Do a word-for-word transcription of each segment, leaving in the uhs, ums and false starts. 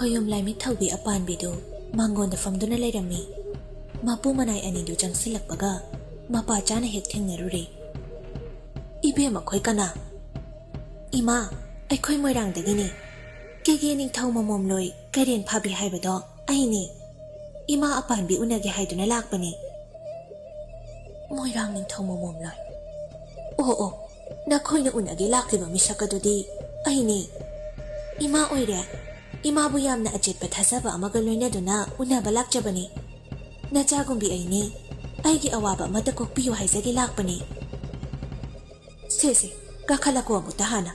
ꯈꯣꯌꯨꯝ ꯂꯥꯏꯃꯤꯠ ꯊꯧꯕꯤ ꯑꯄꯥꯟꯕꯤꯗꯨ ꯃꯥꯡꯒꯣꯟꯗ ꯐꯝꯗꯨꯅ ꯂꯩꯔꯝꯃꯤ꯫ ꯃꯄꯨ ꯃꯅꯥꯏ ꯑꯅꯤꯗꯨ ꯆꯪꯁꯤꯜꯂꯛꯄꯒ ꯃꯄꯥ ꯆꯥꯅ ꯍꯦꯛ ꯊꯦꯡꯅꯔꯨꯔꯦ꯫ "ꯏꯕꯦꯝꯃ ꯈꯣꯏ ꯀꯅꯥ?" "ꯏꯃꯥ, ꯑꯩꯈꯣꯏ ꯃꯣꯏꯔꯥꯡꯗꯒꯤꯅꯤ꯫ ꯀꯦꯒꯦ ꯅꯤꯡꯊꯧ ꯃꯃꯣꯝꯂꯣꯏ ꯀꯩꯔꯦꯟ ꯐꯥꯕꯤ ꯍꯥꯏꯕꯗꯣ ꯑꯩꯅꯤ꯫ ꯏꯃꯥ ꯑꯄꯥꯟꯕꯤ ꯎꯅꯒꯦ ꯍꯥꯏꯗꯨꯅ ꯂꯥꯛꯄꯅꯤ꯫" "ꯃꯣꯏꯔꯥꯡ ꯅꯤꯡꯊꯧ ꯃꯃꯣꯝꯂꯣꯏ? ꯑꯣ ꯑꯣ, ꯅꯈꯣꯏꯅ ꯎꯅꯒꯦ ꯂꯥꯛꯂꯤꯕ ꯃꯤꯁꯛ ꯑꯗꯨꯗꯤ ꯑꯩꯅꯤ꯫ ꯏꯃꯥ ꯑꯣꯏꯔꯦ꯫ ꯏꯃꯥꯕꯨ ꯌꯥꯝꯅ ꯑꯆꯦꯠꯄ ꯊꯥꯖꯕ ꯑꯃꯒ ꯂꯣꯏꯅꯗꯨꯅ ꯎꯅꯕ ꯂꯥꯛꯆꯕꯅꯤ꯫ ꯅꯆꯥꯒꯨꯝꯕꯤ ꯑꯩꯅꯤ꯫ ꯑꯩꯒꯤ ꯑꯋꯥꯕ ꯑꯃꯠꯇ ꯀꯣꯛꯄꯤꯌꯨ ꯍꯥꯏꯖꯒꯦ ꯂꯥꯛꯄꯅꯤ꯫" "ꯁꯦ ꯁꯦ, ꯀꯥꯈꯠꯂꯛꯀꯣ ꯑꯃꯨꯛꯇ ꯍꯥꯟꯅ꯫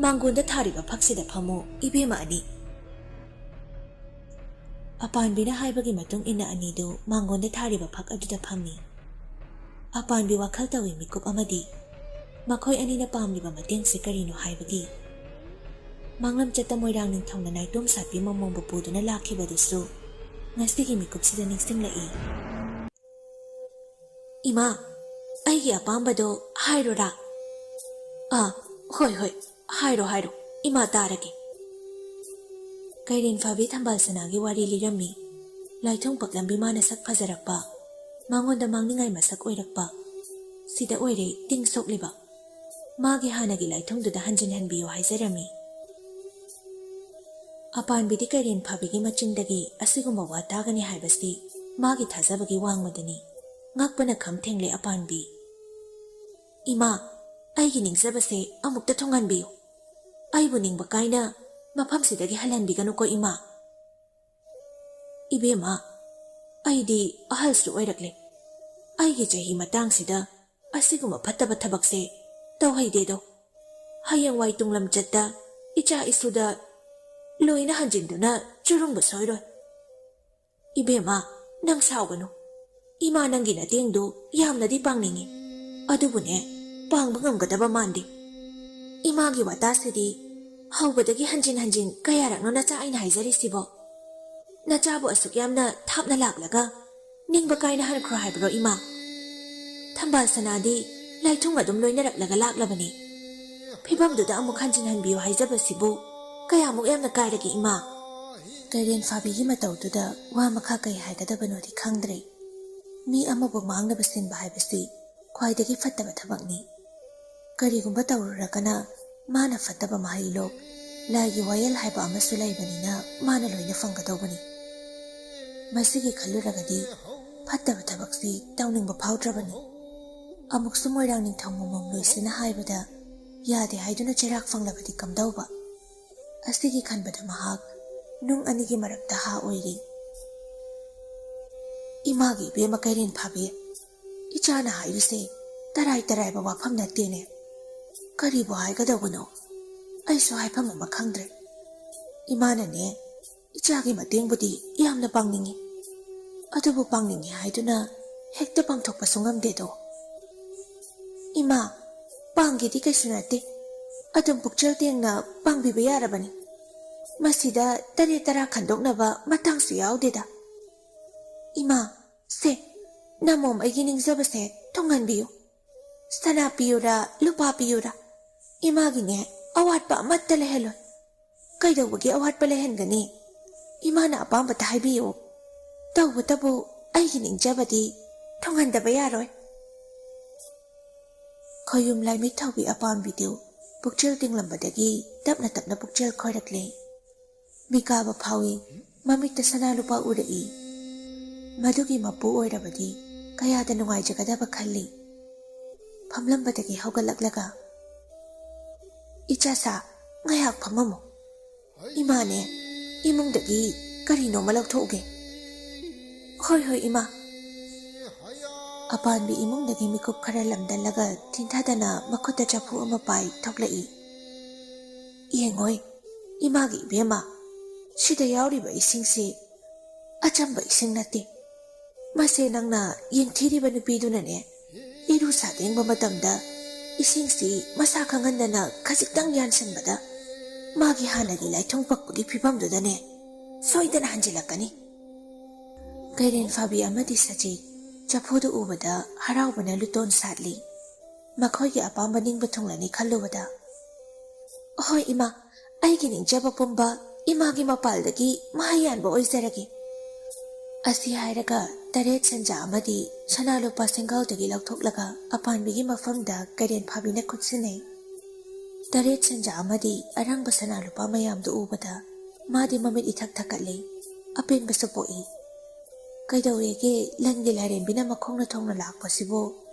ꯃꯥꯡꯒꯣꯟꯗ ꯊꯥꯔꯤꯕ ꯐꯛꯁꯤꯗ ꯐꯝꯃꯨ, ꯏꯕꯦꯝꯃ ꯑꯅꯤ꯫" ꯑꯄꯥꯟꯕꯤꯅ ꯍꯥꯏꯕꯒꯤ ꯃꯇꯨꯡ ꯏꯟꯅ ꯑꯅꯤꯗꯨ ꯃꯥꯡꯒꯣꯟꯗ ꯊꯥꯔꯤꯕ ꯐꯛ ꯑꯗꯨꯗ ꯐꯝꯃꯤ꯫ ꯑꯄꯥꯟꯕꯤ ꯋꯥꯈꯜ ꯇꯧꯏ ꯃꯤꯀꯨꯞ ꯑꯃꯗꯤ ꯃꯈꯣꯏ ꯑꯅꯤꯅ ꯄꯥꯝꯂꯤꯕ ꯃꯇꯦꯡꯁꯤ ꯀꯔꯤꯅꯣ ꯍꯥꯏꯕꯒꯤ꯫ ꯃꯥꯡꯂꯝꯆꯠꯇ ꯃꯣꯏꯔꯥꯡ ꯅꯤꯡꯊꯧꯅ ꯅꯥꯏꯇꯣꯝ ꯁꯥꯠꯄꯤ ꯃꯃꯣꯝꯕꯨ ꯄꯨꯗꯨꯅ ꯂꯥꯛꯈꯤꯕꯗꯨꯁꯨ ꯉꯁꯤꯒꯤ ꯃꯤꯀꯨꯞꯁꯤꯗ ꯅꯤꯡꯁꯤꯡꯂꯛꯏ꯫ "ꯏꯃꯥ, ꯑꯩꯒꯤ ꯑꯄꯥꯝꯕꯗꯣ ꯍꯥꯏꯔꯨꯔꯥ?" "ꯑꯥ, ꯍꯣꯏ ꯍꯣꯏ, ꯍꯥꯏꯔꯣ ꯍꯥꯏꯔꯣ, ꯏꯃꯥ ꯇꯥꯔꯒꯦ꯫" ꯀꯩꯔꯦꯟ ꯐꯥꯕꯤ ꯊꯝꯕꯥꯜ ꯁꯅꯥꯒꯤ ꯋꯥꯔꯤ ꯂꯤꯔꯝꯃꯤ꯫ ꯂꯥꯏꯊꯣꯡ ꯄꯛꯂꯝꯕꯤ ꯃꯥꯅ ꯁꯛ ꯐꯖꯔꯛꯄ, ꯃꯉꯣꯟꯗ ꯃꯥꯡꯅꯤꯡꯉꯥꯏ ꯃꯁꯛ ꯑꯣꯏꯔꯛꯄ꯫ ꯁꯤꯗ ꯑꯣꯏꯔꯦ ꯇꯤꯡ ꯁꯣꯛꯂꯤꯕ꯫ ꯃꯥꯒꯤ ꯍꯥꯟꯅꯒꯤ ꯂꯥꯏꯊꯣꯡꯗꯨꯗ ꯍꯟꯖꯤꯟꯍꯟꯕꯤꯌꯨ ꯍꯥꯏꯖꯔꯝꯃꯤ꯫ ꯑꯄꯥꯟꯕꯤꯗꯤ ꯀꯩꯔꯦꯟ ꯐꯥꯕꯤꯒꯤ ꯃꯆꯤꯟꯗꯒꯤ ꯑꯁꯤꯒꯨꯝꯕ ꯋꯥ ꯇꯥꯒꯅꯤ ꯍꯥꯏꯕꯁꯤ ꯃꯥꯒꯤ ꯊꯥꯖꯕꯒꯤ ꯋꯥꯡꯃꯗꯅꯤ꯫ ꯉꯛꯄꯅ ꯈꯝ ꯊꯦꯡꯂꯦ ꯑꯄꯥꯟꯕꯤ꯫ "ꯏꯃꯥ, ꯑꯩꯒꯤ ꯅꯤꯡꯖꯕꯁꯦ ꯑꯃꯨꯛꯇ ꯊꯨꯡꯍꯟꯕꯤꯌꯨ꯫ ꯑꯩꯕꯨ ꯅꯤꯡꯕ ꯀꯥꯏꯅ ꯃꯐꯝꯁꯤꯗꯒꯤ ꯍꯜꯍꯟꯕꯤꯒꯅꯨꯀꯣ ꯏꯃꯥ꯫" "ꯏꯕꯦꯝꯃ, ꯑꯩꯗꯤ ꯑꯍꯜꯁꯨ ꯑꯣꯏꯔꯛꯂꯦ꯫ ꯑꯩꯒꯤ ꯆꯍꯤ ꯃꯇꯥꯡꯁꯤꯗ ꯑꯁꯤꯒꯨꯝꯕ ꯐꯠꯇꯕ ꯊꯕꯛꯁꯦ ꯇꯧꯍꯩꯗꯦꯗꯣ꯫ ꯍꯌꯦꯡꯋꯥꯏ ꯇꯨꯡꯂꯝꯆꯠꯇ ꯏꯆꯥ ꯏꯁꯨꯗ ꯂꯣꯏꯅ ꯍꯟꯖꯤꯟꯗꯨꯅ ꯆꯨꯔꯨꯡꯕ ꯁꯣꯏꯔꯣꯏ꯫" "ꯏꯕꯦꯝꯃ, ꯅꯪ ꯁꯥꯎꯒꯅꯨ꯫ ꯏꯃꯥ ꯅꯪꯒꯤ ꯅꯇꯦꯡꯗꯨ ꯌꯥꯝꯅꯗꯤ ꯄꯥꯡꯅꯤꯡꯉꯤ꯫ ꯑꯗꯨꯕꯨꯅꯦ, ꯄꯥꯡꯕ ꯉꯝꯒꯗꯕ ꯃꯥꯟꯗꯦ꯫ ꯏꯃꯥꯒꯤ ꯋꯥꯇꯥꯁꯤꯗꯤ ꯍꯧꯕꯗꯒꯤ ꯍꯟꯖꯤꯟ ꯍꯟꯖꯤꯟ ꯀꯌꯥꯔꯛꯅꯣ ꯅꯆꯥ ꯑꯩꯅ ꯍꯥꯏꯖꯔꯤꯁꯤꯕꯣ? ꯅꯆꯥꯕꯨ ꯑꯁꯨꯛ ꯌꯥꯝꯅ ꯊꯥꯞꯅ ꯂꯥꯛꯂꯒ ꯅꯤꯡꯕ ꯀꯥꯏꯅ ꯍꯟꯈ꯭ꯔꯣ ꯍꯥꯏꯕ꯭ꯔꯣ ꯏꯃꯥ? ꯊꯝꯕꯥꯜ ꯁꯅꯥꯗꯤ ꯂꯥꯏꯊꯨꯡ ꯑꯗꯨꯝ ꯂꯣꯏꯅꯔꯛꯂꯒ ꯂꯥꯛꯂꯕꯅꯤ꯫ ꯐꯤꯕꯝꯗꯨꯗ ꯑꯃꯨꯛ ꯍꯟꯖꯤꯟ ꯍꯟꯕꯤꯌꯨ ꯍꯥꯏꯖꯕꯁꯤꯕꯨ ꯀꯌꯥꯃꯨꯛ ꯌꯥꯝꯅ ꯀꯥꯏꯔꯒꯦ ꯏꯃꯥ?" ꯀꯩꯔꯦꯟ ꯐꯥꯕꯤꯒꯤ ꯃꯇꯧꯗꯨꯗ ꯋꯥ ꯃꯈꯥ ꯀꯩ ꯍꯥꯏꯒꯗꯕꯅꯣꯗꯤ ꯈꯪꯗ꯭ꯔꯦ꯫ ꯃꯤ ꯑꯃꯕꯨ ꯃꯥꯡꯅꯕ ꯁꯤꯟꯕ ꯍꯥꯏꯕꯁꯤ ꯈ꯭ꯋꯥꯏꯗꯒꯤ ꯐꯠꯇꯕ ꯊꯕꯛꯅꯤ꯫ ꯀꯔꯤꯒꯨꯝꯕ ꯇꯧꯔꯨꯔꯒꯅ ꯃꯥꯅ ꯐꯠꯇꯕ ꯃꯍꯩ ꯂꯣꯛ, ꯂꯥꯏꯒꯤ ꯋꯥꯌꯦꯜ ꯍꯥꯏꯕ ꯑꯃꯁꯨ ꯂꯩꯕꯅꯤꯅ ꯃꯥꯅ ꯂꯣꯏꯅ ꯐꯪꯒꯗꯧꯕꯅꯤ꯫ ꯃꯁꯤꯒꯤ ꯈꯜꯂꯨꯔꯒꯗꯤ ꯐꯠꯇꯕ ꯊꯕꯛꯁꯤ ꯇꯧꯅꯤꯡꯕ ꯐꯥꯎꯗ꯭ꯔꯕꯅꯤ꯫ ꯑꯃꯨꯛꯁꯨ ꯃꯣꯏꯔꯥꯡ ꯅꯤꯡꯊꯧ ꯃꯃꯣꯝ ꯂꯣꯏꯁꯤꯅ ꯍꯥꯏꯕꯗ ꯌꯥꯗꯦ ꯍꯥꯏꯗꯨꯅ ꯆꯩꯔꯥꯛ ꯐꯪꯂꯕꯗꯤ ꯀꯝꯗꯧꯕ? ꯑꯁꯤꯒꯤ ꯈꯟꯕꯗ ꯃꯍꯥꯛ ꯅꯨꯡ ꯑꯅꯤꯒꯤ ꯃꯔꯛꯇ ꯍꯥ ꯑꯣꯏꯔꯤ꯫ ꯏꯃꯥꯒꯤ ꯏꯕꯦꯝꯃ ꯀꯩꯔꯦꯟ ꯐꯥꯕꯤ, ꯏꯆꯥꯅ ꯍꯥꯏꯔꯤꯁꯦ ꯇꯔꯥꯏ ꯇꯔꯥꯏꯕ ꯋꯥꯐꯝ ꯅꯠꯇꯦꯅꯦ꯫ ꯀꯔꯤꯕꯨ ꯍꯥꯏꯒꯗꯧꯕꯅꯣ? ꯑꯩꯁꯨ ꯍꯥꯏꯐꯝ ꯑꯃ ꯈꯪꯗ꯭ꯔꯦ꯫ ꯏꯃꯥꯅꯅꯦ, ꯏꯆꯥꯒꯤ ꯃꯇꯦꯡꯕꯨꯗꯤ ꯌꯥꯝꯅ ꯄꯥꯡꯅꯤꯡꯉꯤ, ꯑꯗꯨꯕꯨ ꯄꯥꯡꯅꯤꯡꯉꯤ ꯍꯥꯏꯗꯨꯅ ꯍꯦꯛꯇ ꯄꯥꯡꯊꯣꯛꯄꯁꯨ ꯉꯝꯗꯦꯗꯣ꯫ ꯏꯃꯥ, ꯄꯥꯡꯒꯦꯗꯤ ꯀꯩꯁꯨ ꯅꯠꯇꯦ, ꯑꯗꯨꯝ ꯄꯨꯛꯆꯦꯜ ꯇꯦꯡꯅ ꯄꯥꯡꯕꯤꯕ ꯌꯥꯔꯕꯅꯤ꯫ ꯃꯁꯤꯗ ꯇꯔꯦꯠ ꯇꯔꯥ ꯈꯟꯗꯣꯛꯅꯕ ꯃꯇꯥꯡꯁꯨ ꯌꯥꯎꯗꯦꯗ꯫ ꯏꯃꯥ, ꯁꯦ, ꯅꯃꯣꯝ ꯑꯩꯒꯤ ꯅꯤꯡꯖꯕꯁꯦ ꯊꯨꯡꯍꯟꯕꯤꯌꯨ꯫ ꯁꯅꯥ ꯄꯤꯌꯨꯔꯥ, ꯂꯨꯄꯥ ꯄꯤꯌꯨꯔꯥ? ꯏꯃꯥꯒꯤꯅꯦ, ꯑꯋꯥꯠꯄ ꯑꯃꯠꯇ ꯂꯩꯍꯜꯂꯣꯏ꯫ ꯀꯩꯗꯧꯕꯒꯤ ꯑꯋꯥꯠꯄ ꯂꯩꯍꯟꯒꯅꯤ? ꯏꯃꯥꯅ ꯑꯄꯥꯝꯕꯇ ꯍꯥꯏꯕꯤꯌꯨ꯫ ꯇꯧꯕꯇꯕꯨ ꯑꯩꯒꯤ ꯅꯤꯡꯖꯕꯗꯤ ꯊꯨꯡꯍꯟꯗꯕ ꯌꯥꯔꯣꯏ꯫ ꯈꯣꯌꯨꯝ ꯂꯥꯏꯃꯤꯠ ꯊꯧꯕꯤ ꯑꯄꯥꯝꯕꯤꯗꯨ ꯄꯨꯛꯆꯦꯜ ꯇꯤꯡꯂꯝꯕꯗꯒꯤ ꯇꯞꯅ ꯇꯞꯅ ꯄꯨꯛꯆꯦꯜ ꯈꯣꯏꯔꯛꯂꯦ꯫ ꯃꯤꯀꯥꯕ ꯐꯥꯎꯏ, ꯃꯃꯤꯠꯇ ꯁꯅꯥ ꯂꯨꯄꯥ ꯎꯔꯛꯏ꯫ ꯃꯗꯨꯒꯤ ꯃꯄꯨ ꯑꯣꯏꯔꯕꯗꯤ ꯀꯌꯥꯗ ꯅꯨꯡꯉꯥꯏꯖꯒꯗꯕ ꯈꯜꯂꯤ꯫ ꯐꯝꯂꯝꯕꯗꯒꯤ ꯍꯧꯒꯠꯂꯛꯂꯒ, "ꯏꯆꯥꯁꯥ, ꯉꯥꯏꯍꯥꯛ ꯐꯝꯃꯝꯃꯨ꯫ ꯏꯃꯥꯅꯦ, ꯏꯃꯨꯡꯗꯒꯤ ꯀꯔꯤꯅꯣꯃ ꯂꯧꯊꯣꯛꯎꯒꯦ꯫" "ꯍꯣꯏ, ꯍꯣꯏ, ꯏꯃꯥ꯫" ꯑꯄꯥꯟꯕꯤ ꯏꯃꯨꯡꯗꯒꯤ ꯃꯤꯀꯨꯞ ꯈꯔ ꯂꯝꯗꯜꯂꯒ ꯊꯤꯟꯊꯗꯅ ꯃꯈꯨꯠꯇ ꯆꯐꯨ ꯑꯃ ꯄꯥꯏ ꯊꯣꯛꯂꯛꯏ꯫ "ꯌꯦꯡꯉꯣꯏ, ꯏꯃꯥꯒꯤ ꯏꯕꯦꯝꯃ, ꯁꯤꯗ ꯌꯥꯎꯔꯤꯕ ꯏꯁꯤꯡꯁꯤ ꯑꯆꯝꯕ ꯏꯁꯤꯡ ꯅꯠꯇꯦ꯫ ꯃꯁꯦ ꯅꯪꯅ ꯌꯦꯡꯊꯤꯔꯤꯕ ꯅꯨꯄꯤꯗꯨꯅꯅꯦ, ꯏꯔꯨ ꯁꯥꯗꯦꯡꯕ ꯃꯇꯝꯗ ꯏꯁꯤꯡꯁꯤ ꯃꯁꯥ ꯈꯪꯍꯟꯗꯅ ꯈꯖꯤꯛꯇꯪ ꯌꯥꯟꯁꯤꯟꯕꯗ ꯃꯥꯒꯤ ꯍꯥꯟꯅꯒꯤ ꯂꯥꯏꯊꯨꯡ ꯄꯛꯄꯒꯤ ꯐꯤꯕꯝꯗꯨꯗꯅꯦ ꯁꯣꯏꯗꯅ ꯍꯟꯖꯤꯜꯂꯛꯀꯅꯤ꯫" ꯀꯩꯔꯦꯟ ꯐꯥꯕꯤ ꯑꯃꯗꯤ ꯁꯖꯤ ꯆꯐꯨꯗꯨ ꯎꯕꯗ ꯍꯔꯥꯎꯕꯅ ꯂꯨꯇꯣꯟ ꯁꯥꯠꯂꯤ꯫ ꯃꯈꯣꯏꯒꯤ ꯑꯄꯥꯝꯕ ꯅꯤꯡꯕ ꯊꯨꯡꯂꯅꯤ ꯈꯜꯂꯨꯕꯗ, "ꯍꯣꯏ ꯏꯃꯥ, ꯑꯩꯒꯤ ꯅꯤꯡꯖꯕ ꯄꯨꯝꯕ ꯏꯃꯥꯒꯤ ꯃꯄꯥꯜꯗꯒꯤ ꯃꯍꯩ ꯌꯥꯟꯕ ꯑꯣꯏꯖꯔꯒꯦ꯫ ꯑꯁꯤ ꯍꯥꯏꯔꯒ ꯇꯔꯦꯠ ꯁꯟꯖꯥ ꯑꯃꯗꯤ ꯁꯅꯥ ꯂꯨꯄꯥ ꯁꯦꯡꯒꯥꯎꯗꯒꯤ ꯂꯧꯊꯣꯛꯂꯒ ꯑꯄꯥꯟꯕꯤꯒꯤ ꯃꯐꯝꯗ ꯀꯩꯔꯦꯟ ꯐꯥꯕꯤꯅ ꯈꯨꯠꯁꯤꯟꯅꯩ꯫ ꯇꯔꯦꯠ ꯁꯟꯖꯥ ꯑꯃꯗꯤ ꯑꯔꯪꯕ ꯁꯅꯥ ꯂꯨꯄꯥ ꯃꯌꯥꯝꯗꯨ ꯎꯕꯗ ꯃꯥꯗꯤ ꯃꯃꯤꯠ ꯏꯊꯛ ꯊꯛꯀꯠꯂꯤ꯫ ꯑꯄꯦꯟꯕꯁꯨ ꯄꯣꯛꯏ꯫ ꯀꯩꯗꯧꯋꯦꯒꯦ, ꯂꯟꯒꯤ ꯂꯥꯏꯔꯦꯝꯕꯤꯅ ꯃꯈꯣꯡꯅ ꯊꯣꯡꯅ ꯂꯥꯛꯄꯁꯤꯕꯨ